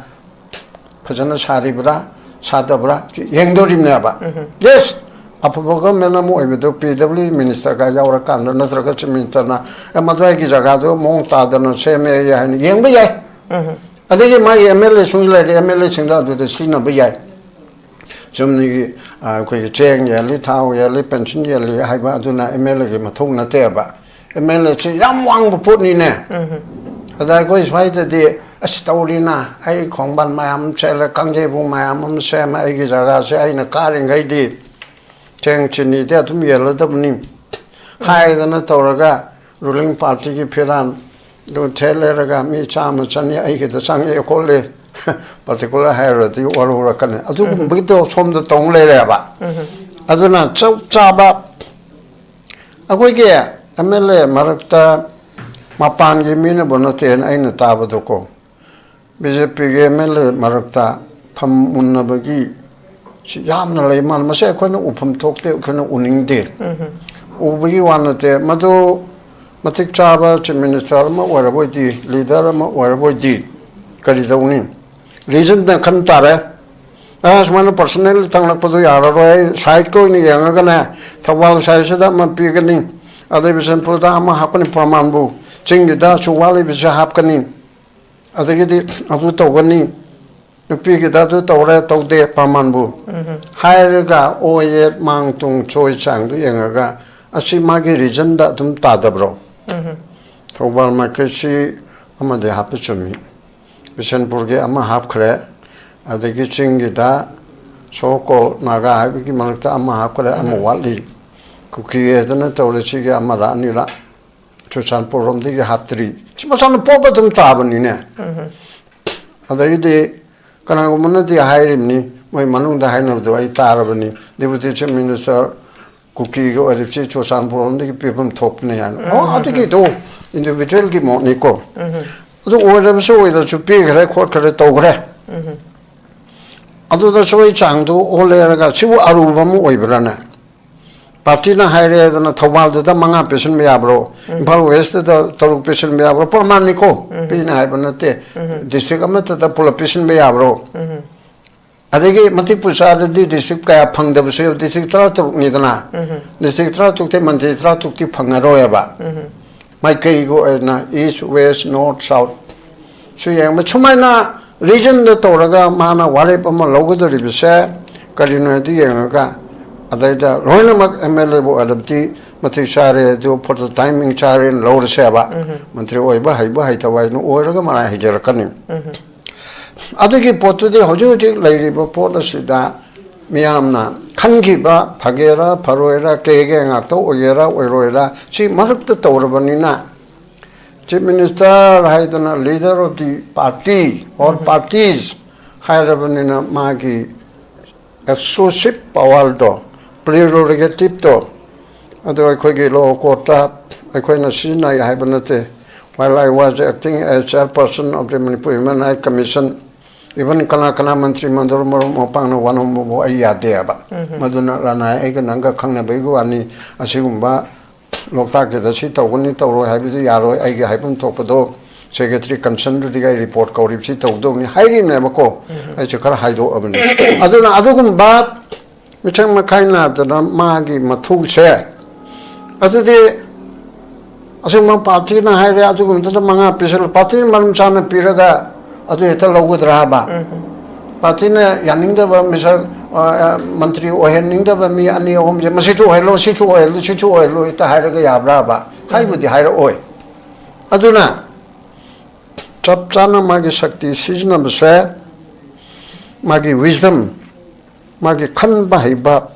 ꯐꯖꯅ ꯁꯥꯔꯤꯕ꯭ꯔꯥ, ꯁꯥꯗꯕ꯭ꯔꯥ, ꯁꯤ ꯌꯦꯡꯗꯣꯔꯤꯕꯅꯦꯕ꯫ ꯌꯦꯁ, ꯑꯐꯕ ꯒꯚꯔꯟꯃꯦꯟ ꯑꯃ ꯑꯣꯏꯕꯗꯣ ꯄꯤ ꯗꯕ꯭ꯂꯤꯎ ꯃꯤꯅꯤꯁꯇꯔꯒ ꯌꯥꯎꯔꯀꯥꯟꯗ ꯅꯠꯇ꯭ꯔꯒ ꯆꯤꯐ ꯃꯤꯅꯤꯁꯇꯔꯅ, "ꯑꯦ, ꯃꯗꯨꯋꯥꯏꯒꯤ ꯖꯒꯥꯗꯣ ꯃꯑꯣꯡ ꯇꯥꯗꯅ ꯁꯦꯝꯃꯦ" ꯍꯥꯏꯅ ꯌꯦꯡꯕ ꯌꯥꯏ꯫ ꯑꯗꯒꯤ ꯃꯥꯒꯤ ꯑꯦꯝ ꯑꯦꯜ ꯑꯦꯁꯤꯡ ꯂꯩꯔꯦ, ꯑꯦꯝ ꯑꯦꯜ ꯑꯦꯁꯤꯡꯗꯣ ꯑꯗꯨꯗ ꯁꯤꯖꯤꯟꯅꯕ ꯌꯥꯏ꯫ ꯆꯨꯝꯅꯒꯤ, ꯑ, ꯑꯩꯈꯣꯏꯒꯤ ꯆꯦꯡ ꯌꯥꯜꯂꯤ, ꯊꯥꯎ ꯌꯥꯜꯂꯤ, ꯄꯦꯟꯁꯤꯟ ꯌꯥꯜꯂꯤ ꯍꯥꯏꯕ ꯑꯗꯨꯅ ꯑꯦꯝ ꯑꯦꯜ ꯑꯦꯒꯤ ꯃꯊꯧ ꯅꯠꯇꯦꯕ꯫ ꯑꯦꯝ ꯑꯦꯜ ꯑꯦꯁꯤ ꯌꯥꯝ ꯋꯥꯡꯕ ꯄꯣꯠꯅꯤꯅꯦ꯫ ꯑꯗ ꯑꯩꯈꯣꯏ ꯁ꯭ꯋꯥꯏꯗꯗꯤ, "ꯑꯁ, ꯇꯧꯔꯤꯅ, ꯑꯩ ꯈꯣꯡꯕꯥꯟ ꯃꯌꯥꯝ ꯑꯃ ꯆꯦꯜꯂꯦ, ꯀꯥꯡꯖꯩꯕꯨꯡ ꯃꯌꯥꯝ ꯑꯃ ꯁꯦꯝꯃꯦ, ꯑꯩꯒꯤ ꯖꯒꯥꯁꯦ ꯑꯩꯅ ꯀꯥꯔꯤꯉꯩꯗꯤ ꯆꯦꯡ ꯆꯤꯅꯤꯗꯤ ꯑꯗꯨꯝ ꯌꯦꯜꯂꯗꯕꯅꯤ" ꯍꯥꯏꯗꯅ ꯇꯧꯔꯒ, ꯔꯨꯂꯤꯡ ꯄꯥꯔꯇꯤꯒꯤ ꯐꯤꯔꯥꯟ ꯑꯗꯨ ꯊꯦꯠ ꯂꯩꯔꯒ ꯃꯤ ꯆꯥꯝꯃ ꯆꯅꯤ ꯑꯩꯒꯤꯗ ꯆꯪꯉꯛꯑꯦ ꯈꯣꯠꯂꯦ, ꯄꯥꯔꯇꯤꯀꯨꯂꯔ ꯍꯥꯏꯔꯨꯔꯗꯤ ꯋꯥꯔꯧꯔꯛꯀꯅꯤ꯫ ꯑꯗꯨꯒꯨꯝꯕꯒꯤꯗꯣ ꯁꯣꯝꯗ ꯇꯧ ꯂꯩꯔꯦꯕ꯫ ꯑꯗꯨꯅ ꯆꯞ ꯆꯥꯕ ꯑꯩꯈꯣꯏꯒꯤ ꯑꯦꯝ ꯑꯦꯜ ꯑꯦ ꯃꯔꯛꯇ ꯃꯄꯥꯟꯒꯤ ꯃꯤꯅꯕꯨ ꯅꯠꯇꯦꯅ ꯑꯩꯅ ꯇꯥꯕꯗꯀꯣ, ꯕꯤ ꯖꯦ ꯄꯤꯒꯤ ꯑꯦꯝ ꯑꯦꯜ ꯑꯦ ꯃꯔꯛꯇ ꯐꯝ ꯃꯨꯟꯅꯕꯒꯤ ꯁꯤ ꯌꯥꯝꯅ ꯂꯩ ꯃꯥꯜꯂꯦ꯫ ꯃꯁꯤ ꯑꯩꯈꯣꯏꯅ ꯎꯐꯝ ꯊꯣꯛꯇꯦ, ꯑꯩꯈꯣꯏꯅ ꯎꯅꯤꯡꯗꯦ꯫ ꯎꯕꯒꯤ ꯋꯥ ꯅꯠꯇꯦ, ꯃꯗꯨ ꯃꯇꯤꯛ ꯆꯥꯕ ꯆꯤꯐ ꯃꯤꯅꯤꯁꯇꯔ ꯑꯃ ꯑꯣꯏꯔꯕ ꯑꯣꯏꯗꯤ, ꯂꯤꯗꯔ ꯑꯃ ꯑꯣꯏꯔꯕ ꯑꯣꯏꯗꯤ ꯀꯔꯤ ꯇꯧꯅꯤ? ꯔꯤꯖꯟꯗ ꯈꯟ ꯇꯥꯔꯦ꯫ ꯑ, ꯁꯨꯃꯥꯏꯅ ꯄꯔꯁꯅꯦꯜ ꯊꯥꯡꯂꯛꯄꯗꯣ ꯌꯥꯔꯔꯣꯏ, ꯑꯩ ꯁꯥꯏꯠꯀꯤ ꯑꯣꯏꯅ ꯌꯦꯡꯉꯒꯅꯦ, ꯊꯧꯕꯥꯜ ꯁꯥꯏꯠꯁꯤꯗ ꯑꯃ ꯄꯤꯒꯅꯤ, ꯑꯗꯩ ꯕꯤꯁꯦꯟꯄꯨꯔꯗ ꯑꯃ ꯍꯥꯞꯀꯅꯤ, ꯄ꯭ꯔꯃꯥꯟꯕꯨ ꯆꯤꯡꯒꯤꯗ ꯑꯁꯨꯛ ꯋꯥꯠꯂꯤꯕꯁꯦ ꯍꯥꯞꯀꯅꯤ, ꯑꯗꯒꯤꯗꯤ ꯑꯗꯨ ꯇꯧꯒꯅꯤ꯫ ꯅꯨꯄꯤꯒꯤꯗ ꯑꯗꯨ ꯇꯧꯔꯦ ꯇꯧꯗꯦ ꯄ꯭ꯔꯃꯥꯟꯕꯨ ꯍꯥꯏꯔꯒ ꯑꯣꯏꯌꯦ ꯃꯥꯡ ꯇꯨꯡ ꯆꯣꯏ ꯆꯥꯡꯗꯨ ꯌꯦꯡꯉꯒ ꯑꯁꯤ ꯃꯥꯒꯤ ꯔꯤꯖꯟꯗ ꯑꯗꯨꯝ ꯇꯥꯗꯕ꯭ꯔꯣ? ꯊꯧꯕꯥꯜ ꯃꯥꯏꯀꯩꯁꯤ ꯑꯃꯗꯤ ꯍꯥꯞꯄ ꯆꯨꯝꯃꯤ꯫ ꯕꯤꯁꯦꯟꯄꯨꯔꯒꯤ ꯑꯃ ꯍꯥꯞꯈ꯭ꯔꯦ, ꯑꯗꯒꯤ ꯆꯤꯡꯒꯤꯗ ꯁꯣ ꯀꯣꯜ ꯅꯥꯒꯥ ꯍꯥꯏꯕꯒꯤ ꯃꯔꯛꯇ ꯑꯃ ꯍꯥꯞꯈ꯭ꯔꯦ, ꯑꯃ ꯋꯥꯠꯂꯤ꯫ ꯀꯨꯀꯤ ꯍꯥꯏꯗꯅ ꯇꯧꯔꯦ, ꯁꯤꯒꯤ ꯑꯃꯔ ꯑꯅꯤꯔ ꯆꯨꯔꯆꯥꯟꯄꯨꯔ ꯔꯣꯝꯗꯒꯤ ꯍꯥꯞꯇ꯭ꯔꯤ꯫ ꯁꯤ ꯃꯆꯥꯅ ꯄꯣꯛꯄ ꯑꯗꯨꯝ ꯇꯥꯕꯅꯤꯅꯦ꯫ ꯑꯗꯒꯤꯗꯤ ꯀꯅꯥꯒꯨꯝꯕꯅꯗꯤ ꯍꯥꯏꯔꯤꯕꯅꯤ, ꯃꯣꯏ ꯃꯅꯨꯡꯗ ꯍꯥꯏꯅꯕꯗꯣ ꯑꯩ ꯇꯥꯔꯕꯅꯤ, ꯗꯦꯄꯨꯇꯤ ꯆꯤꯐ ꯃꯤꯅꯤꯁꯇꯔ ꯀꯨꯀꯤꯒꯤ ꯑꯣꯏꯔꯤꯕꯁꯤ ꯆꯨꯔꯆꯥꯟꯄꯨꯔ ꯔꯣꯝꯗꯒꯤ ꯄꯤꯐꯝ ꯊꯣꯛꯄꯅꯤ ꯍꯥꯏꯅ꯫ ꯑꯣ, ꯑꯗꯨꯒꯤꯗꯣ ꯏꯟꯗꯤꯕꯤꯖꯨꯋꯦꯜꯒꯤ ꯃꯣꯠꯅꯤꯀꯣ꯫ ꯑꯗꯨ ꯑꯣꯏꯔꯕꯁꯨ ꯑꯣꯏꯗ꯭ꯔꯁꯨ ꯄꯤꯈ꯭ꯔꯦ, ꯈꯣꯠꯈ꯭ꯔꯦ, ꯇꯧꯈ꯭ꯔꯦ꯫ ꯑꯗꯨꯗ ꯆꯣꯏ ꯆꯥꯡꯗꯨ ꯑꯣꯜꯂꯦꯔꯒ ꯁꯤꯕꯨ ꯑꯔꯨꯕ ꯑꯃ ꯑꯣꯏꯕ꯭ꯔꯥꯅꯦ? ꯄꯥꯔꯇꯤꯅ ꯍꯥꯏꯔꯦꯗꯅ ꯊꯧꯕꯥꯜꯗꯨꯗ ꯃꯉꯥ ꯄꯤꯁꯤꯟꯕ ꯌꯥꯕ꯭ꯔꯣ? ꯏꯝꯐꯥꯜ ꯋꯦꯁꯇꯗ ꯇꯔꯨꯛ ꯄꯤꯁꯤꯟꯕ ꯌꯥꯕ꯭ꯔꯣ? ꯄ꯭ꯔꯃꯥꯟꯅꯤꯀꯣ, ꯄꯤꯅ ꯍꯥꯏꯕ ꯅꯠꯇꯦ꯫ ꯗꯤꯁꯇ꯭ꯔꯤꯛ ꯑꯃꯠꯇꯗ ꯄꯨꯂꯞ ꯄꯤꯁꯤꯟꯕ ꯌꯥꯕ꯭ꯔꯣ? ꯑꯗꯒꯤ ꯃꯇꯤꯛ ꯄꯨꯆꯥꯗꯗꯤ ꯗꯤꯁꯇ꯭ꯔꯤꯛ ꯀꯌꯥ ꯐꯪꯗꯕꯁꯨ ꯌꯥꯎ, ꯗꯤꯁꯇ꯭ꯔꯤꯛ ꯇꯔꯥꯇꯔꯨꯛꯅꯤꯗꯅ꯫ ꯗꯤꯁꯇ꯭ꯔꯤꯛ ꯇꯔꯥꯇꯔꯨꯛꯇꯤ ꯃꯟꯇ꯭ꯔꯤ ꯇꯔꯥꯇꯔꯨꯛꯇꯤ ꯐꯪꯉꯔꯣꯏꯕ꯫ ꯃꯥꯏꯀꯩꯒꯤ ꯑꯣꯏꯅ ꯏꯁ, ꯋꯦꯁ, ꯅꯣꯔꯠ, ꯁꯥꯎꯠ ꯁꯨ ꯌꯦꯡꯕ꯫ ꯁꯨꯃꯥꯏꯅ ꯔꯤꯖꯟꯗ ꯇꯧꯔꯒ ꯃꯥꯅ ꯋꯥꯔꯦꯞ ꯑꯃ ꯂꯧꯒꯗꯧꯔꯤꯕꯁꯦ ꯀꯔꯤꯅꯣ ꯍꯥꯏꯗꯨ ꯌꯦꯡꯉꯒ, ꯑꯗꯩꯗ ꯂꯣꯏꯅꯃꯛ ꯑꯦꯝ ꯑꯦꯜ ꯑꯦꯕꯨ ꯑꯣꯏꯔꯕꯗꯤ ꯃꯇꯤꯛ ꯆꯥꯔꯦ, ꯑꯗꯨ ꯐꯣꯔ ꯗ ꯇꯥꯏꯝ ꯕꯤꯡ ꯆꯥꯔꯦꯅ ꯂꯧꯔꯁꯦꯕ꯫ ꯃꯟꯇ꯭ꯔꯤ ꯑꯣꯏꯕ ꯍꯩꯕ ꯍꯩꯇꯕ ꯍꯥꯏꯅ ꯑꯣꯏꯔꯒ ꯃꯔꯥꯏ ꯍꯩꯖꯔꯛꯀꯅꯤ꯫ ꯑꯗꯨꯒꯤ ꯄꯣꯠꯇꯨꯗꯤ ꯍꯧꯖꯤꯛ ꯍꯧꯖꯤꯛ ꯂꯩꯔꯤꯕ ꯄꯣꯠ ꯑꯁꯤꯗ ꯃꯤꯌꯥꯝꯅ ꯈꯟꯈꯤꯕ ꯐꯒꯦꯔꯥ ꯐꯔꯣꯏꯔꯥ, ꯀꯦꯒꯦ ꯉꯥꯛꯇ ꯑꯣꯏꯒꯦꯔꯥ ꯑꯣꯏꯔꯣꯏꯔꯥ, ꯁꯤ ꯃꯔꯛꯇ ꯇꯧꯔꯕꯅꯤꯅ ꯆꯤꯐ ꯃꯤꯅꯤꯁꯇꯔ ꯍꯥꯏꯗꯅ leader of the party or parties ꯍꯥꯏꯔꯕꯅꯤꯅ ꯃꯥꯒꯤ exclusive powerꯗꯣ, prerogativeꯇꯣ, ꯑꯗꯣ ꯑꯩꯈꯣꯏꯒꯤ ꯂꯣ ꯀꯣꯔꯠꯇ ꯑꯩꯈꯣꯏꯅ ꯁꯤꯖꯤꯟꯅꯩ ꯍꯥꯏꯕ ꯅꯠꯇꯦ꯫ While I was acting as chairperson of the Manipur Human Rights Commission, even ꯀꯅꯥ ꯀꯅꯥ ꯃꯟꯇ꯭ꯔꯤ ꯃꯟꯗꯣꯔ ꯃꯔꯨꯞ ꯃꯄꯥꯡꯅ ꯋꯥꯅꯣꯝꯕꯕꯨ ꯑꯩ ꯌꯥꯗꯦ ꯍꯥꯏꯕ꯫ ꯃꯗꯨꯅ ꯔꯅꯥꯏ ꯑꯩꯒ ꯅꯪꯒ ꯈꯪꯅꯕꯒꯤ ꯋꯥꯅꯤ꯫ ꯑꯁꯤꯒꯨꯝꯕ ꯂꯣꯛꯇꯥꯛꯀꯤꯗ ꯁꯤ ꯇꯧꯒꯅꯤ ꯇꯧꯔꯣꯏ ꯍꯥꯏꯕꯗꯨ ꯌꯥꯔꯣꯏ, ꯑꯩꯒꯤ ꯍꯥꯏꯐꯝ ꯊꯣꯛꯄꯗꯣ ꯁꯦꯀ꯭ꯔꯦꯇꯔꯤ ꯀꯟꯁꯔꯟꯗꯨꯗꯒꯤ ꯑꯩ ꯔꯤꯄꯣꯔꯠ ꯀꯧꯔꯤꯕꯁꯤ ꯇꯧꯗꯧꯅꯤ ꯍꯥꯏꯔꯤꯕꯅꯦꯕꯀꯣ꯫ ꯑꯩꯁꯨ ꯈꯔ ꯍꯥꯏꯗꯣꯛꯑꯕꯅꯤ꯫ ꯑꯗꯨꯅ ꯑꯗꯨꯒꯨꯝꯕ ꯃꯤꯆꯪ ꯃꯈꯥꯏ ꯅꯥꯗꯅ ꯃꯥꯒꯤ ꯃꯊꯧꯁꯦ, ꯑꯗꯨꯗꯤ ꯑꯁꯨꯝꯕ ꯄꯥꯔꯇꯤꯅ ꯍꯥꯏꯔꯦ, ꯑꯗꯨꯒꯨꯝꯕꯗꯨꯗ ꯃꯉꯥ ꯄꯤꯁꯜꯂꯨ, ꯄꯥꯔꯇꯤꯅ ꯃꯔꯝ ꯆꯥꯅ ꯄꯤꯔꯒ ꯑꯗꯨ ꯍꯦꯛꯇ ꯂꯧꯒꯗ꯭ꯔꯥ ꯍꯥꯏꯕ? ꯄꯥꯔꯇꯤꯅ ꯌꯥꯅꯤꯡꯗꯕ ꯃꯤꯁꯛ, ꯑ, ꯑ, ꯃꯟꯇ꯭ꯔꯤ ꯑꯣꯏꯍꯟꯅꯤꯡꯗꯕ ꯃꯤ ꯑꯅꯤ ꯑꯍꯨꯝꯁꯦ, "ꯃꯁꯤꯁꯨ ꯑꯣꯏꯍꯜꯂꯣ, ꯁꯤꯁꯨ ꯑꯣꯏꯍꯜꯂꯣ, ꯁꯤꯁꯨ ꯑꯣꯏꯍꯜꯂꯣ" ꯍꯦꯛꯇ ꯍꯥꯏꯔꯒ ꯌꯥꯕ꯭ꯔꯥꯕ? ꯍꯥꯏꯕꯨꯗꯤ ꯍꯥꯏꯔꯛꯑꯣꯏ꯫ ꯑꯗꯨꯅ ꯆꯞ ꯆꯥꯅ ꯃꯥꯒꯤ ꯁꯛꯇꯤ ꯁꯤꯖꯤꯟꯅꯕꯁꯦ, ꯃꯥꯒꯤ wisdom, ꯃꯥꯒꯤ ꯈꯟꯕ ꯍꯩꯕ,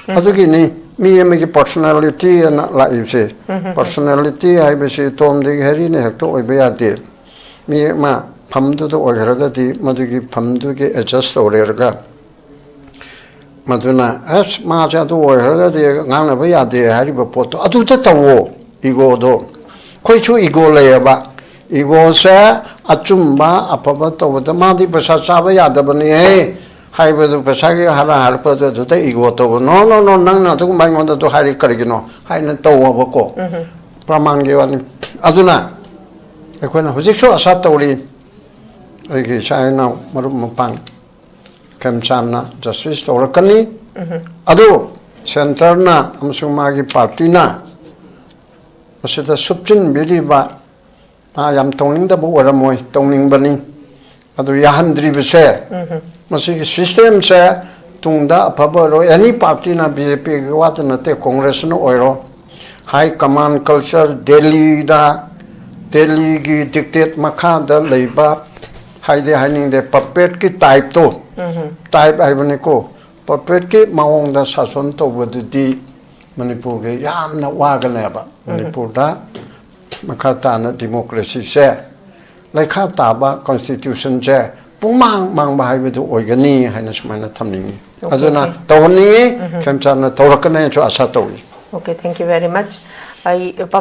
ꯑꯗꯨꯒꯤꯅꯤ ꯃꯤ ꯑꯃꯒꯤ personality ꯑꯅ ꯂꯥꯛꯏꯕꯁꯦ꯫ Personality ꯍꯥꯏꯕꯁꯤ ꯇꯣꯝꯗꯒꯤ ꯍꯔꯤꯅ ꯍꯦꯛꯇ ꯑꯣꯏꯕ ꯌꯥꯗꯦ꯫ ꯃꯤ ꯑꯃ ꯐꯝꯗꯨꯗ ꯑꯣꯏꯈ꯭ꯔꯒꯗꯤ ꯃꯗꯨꯒꯤ ꯐꯝꯗꯨꯒꯤ adjust ꯇꯧꯔꯦꯔꯒ, ꯃꯗꯨꯅ, "ꯑꯁ, ꯃꯥꯁꯦ ꯑꯗꯨ ꯑꯣꯏꯈ꯭ꯔꯒꯗꯤ ꯉꯥꯡꯅꯕ ꯌꯥꯗꯦ" ꯍꯥꯏꯔꯤꯕ ꯄꯣꯠꯇꯣ ꯑꯗꯨꯗ ꯇꯧꯋꯣ꯫ Egoꯗꯣ, ꯑꯩꯈꯣꯏꯁꯨ ego ꯂꯩꯌꯦꯕ꯫ Egoꯁꯦ ꯑꯆꯨꯝꯕ ꯑꯐꯕ ꯇꯧꯕꯗ, "ꯃꯥꯗꯤ ꯄꯩꯁꯥ ꯆꯥꯕ ꯌꯥꯗꯕꯅꯤꯍꯦ" ꯍꯥꯏꯕꯗꯨ, ꯄꯩꯁꯥꯒꯤ ꯍꯥꯔ ꯍꯥꯏꯔꯛꯄꯗꯨ ꯑꯗꯨꯗ ego ꯇꯧꯕ꯫ "No, no, no, ꯅꯪꯅ ꯑꯗꯨꯒꯨꯝꯕ ꯑꯩꯉꯣꯟꯗ ꯑꯗꯨ ꯍꯥꯏꯔꯤ ꯀꯔꯤꯒꯤꯅꯣ?" ꯍꯥꯏꯅ ꯇꯧꯋꯣꯕꯀꯣ꯫ ꯄ꯭ꯔꯃꯥꯟꯒꯤ ꯋꯥꯅꯤ꯫ ꯑꯗꯨꯅ ꯑꯩꯈꯣꯏꯅ ꯍꯧꯖꯤꯛꯁꯨ ꯑꯁꯥ ꯇꯧꯔꯤ, ꯑꯩꯒꯤ ꯏꯆꯥ ꯏꯅꯥꯎ ꯃꯔꯨꯞ ꯃꯄꯥꯡ ꯈꯦꯝꯆꯥꯟꯅ justice ꯇꯧꯔꯛꯀꯅꯤ꯫ ꯑꯗꯨ centreꯅ ꯑꯃꯁꯨꯡ ꯃꯥꯒꯤ partyꯅ ꯃꯁꯤꯗ ꯁꯨꯞꯆꯤꯟꯕꯤꯔꯤꯕ, ꯃꯥ ꯌꯥꯝ ꯇꯧꯅꯤꯡꯗꯕ ꯑꯣꯏꯔꯝꯃꯣꯏ, ꯇꯧꯅꯤꯡꯕꯅꯤ꯫ ꯑꯗꯨ ꯌꯥꯍꯟꯗ꯭ꯔꯤꯕꯁꯦ, ꯃꯁꯤꯒꯤ systemꯁꯦ ꯇꯨꯡꯗ ꯑꯐꯕ ꯑꯣꯏꯔꯣꯏ꯫ Any partyꯅ, BJPꯒꯤ ꯋꯥꯗ ꯅꯠꯇꯦ, Congressꯅ ꯑꯣꯏꯔꯣ, high command culture, Delhiꯗ, Delhiꯒꯤ dictate ꯃꯈꯥꯗ ꯂꯩꯕ, ꯍꯥꯏꯗꯤ ꯍꯥꯏꯅꯤꯡꯗꯦ, puppetꯀꯤ typeꯇꯣ, type ꯍꯥꯏꯕꯅꯤꯀꯣ, puppetꯀꯤ ꯃꯑꯣꯡꯗ ꯁꯥꯁꯟ ꯇꯧꯕꯗꯨꯗꯤ ꯃꯅꯤꯄꯨꯔꯒꯤ ꯌꯥꯝꯅ ꯋꯥꯒꯅꯦꯕ꯫ ꯃꯅꯤꯄꯨꯔꯗ ꯃꯈꯥ ꯇꯥꯅ democracyꯁꯦ, ꯂꯩꯈꯥ ꯇꯥꯕ constitutionꯁꯦ ꯄꯨꯡꯃꯥꯡ ꯃꯥꯡꯕ ꯍꯥꯏꯕꯗꯨ ꯑꯣꯏꯒꯅꯤ ꯍꯥꯏꯅ ꯁꯨꯃꯥꯏꯅ ꯊꯝꯅꯤꯡꯉꯤ꯫ ꯑꯗꯨꯅ ꯇꯧꯍꯟꯅꯤꯡꯉꯤ, ꯈꯦꯝꯆꯥꯟꯅ ꯇꯧꯔꯛꯀꯅꯤꯅꯁꯨ ꯑꯁꯥ ꯇꯧꯏ꯫ Okay, thank you very much. ꯑꯩ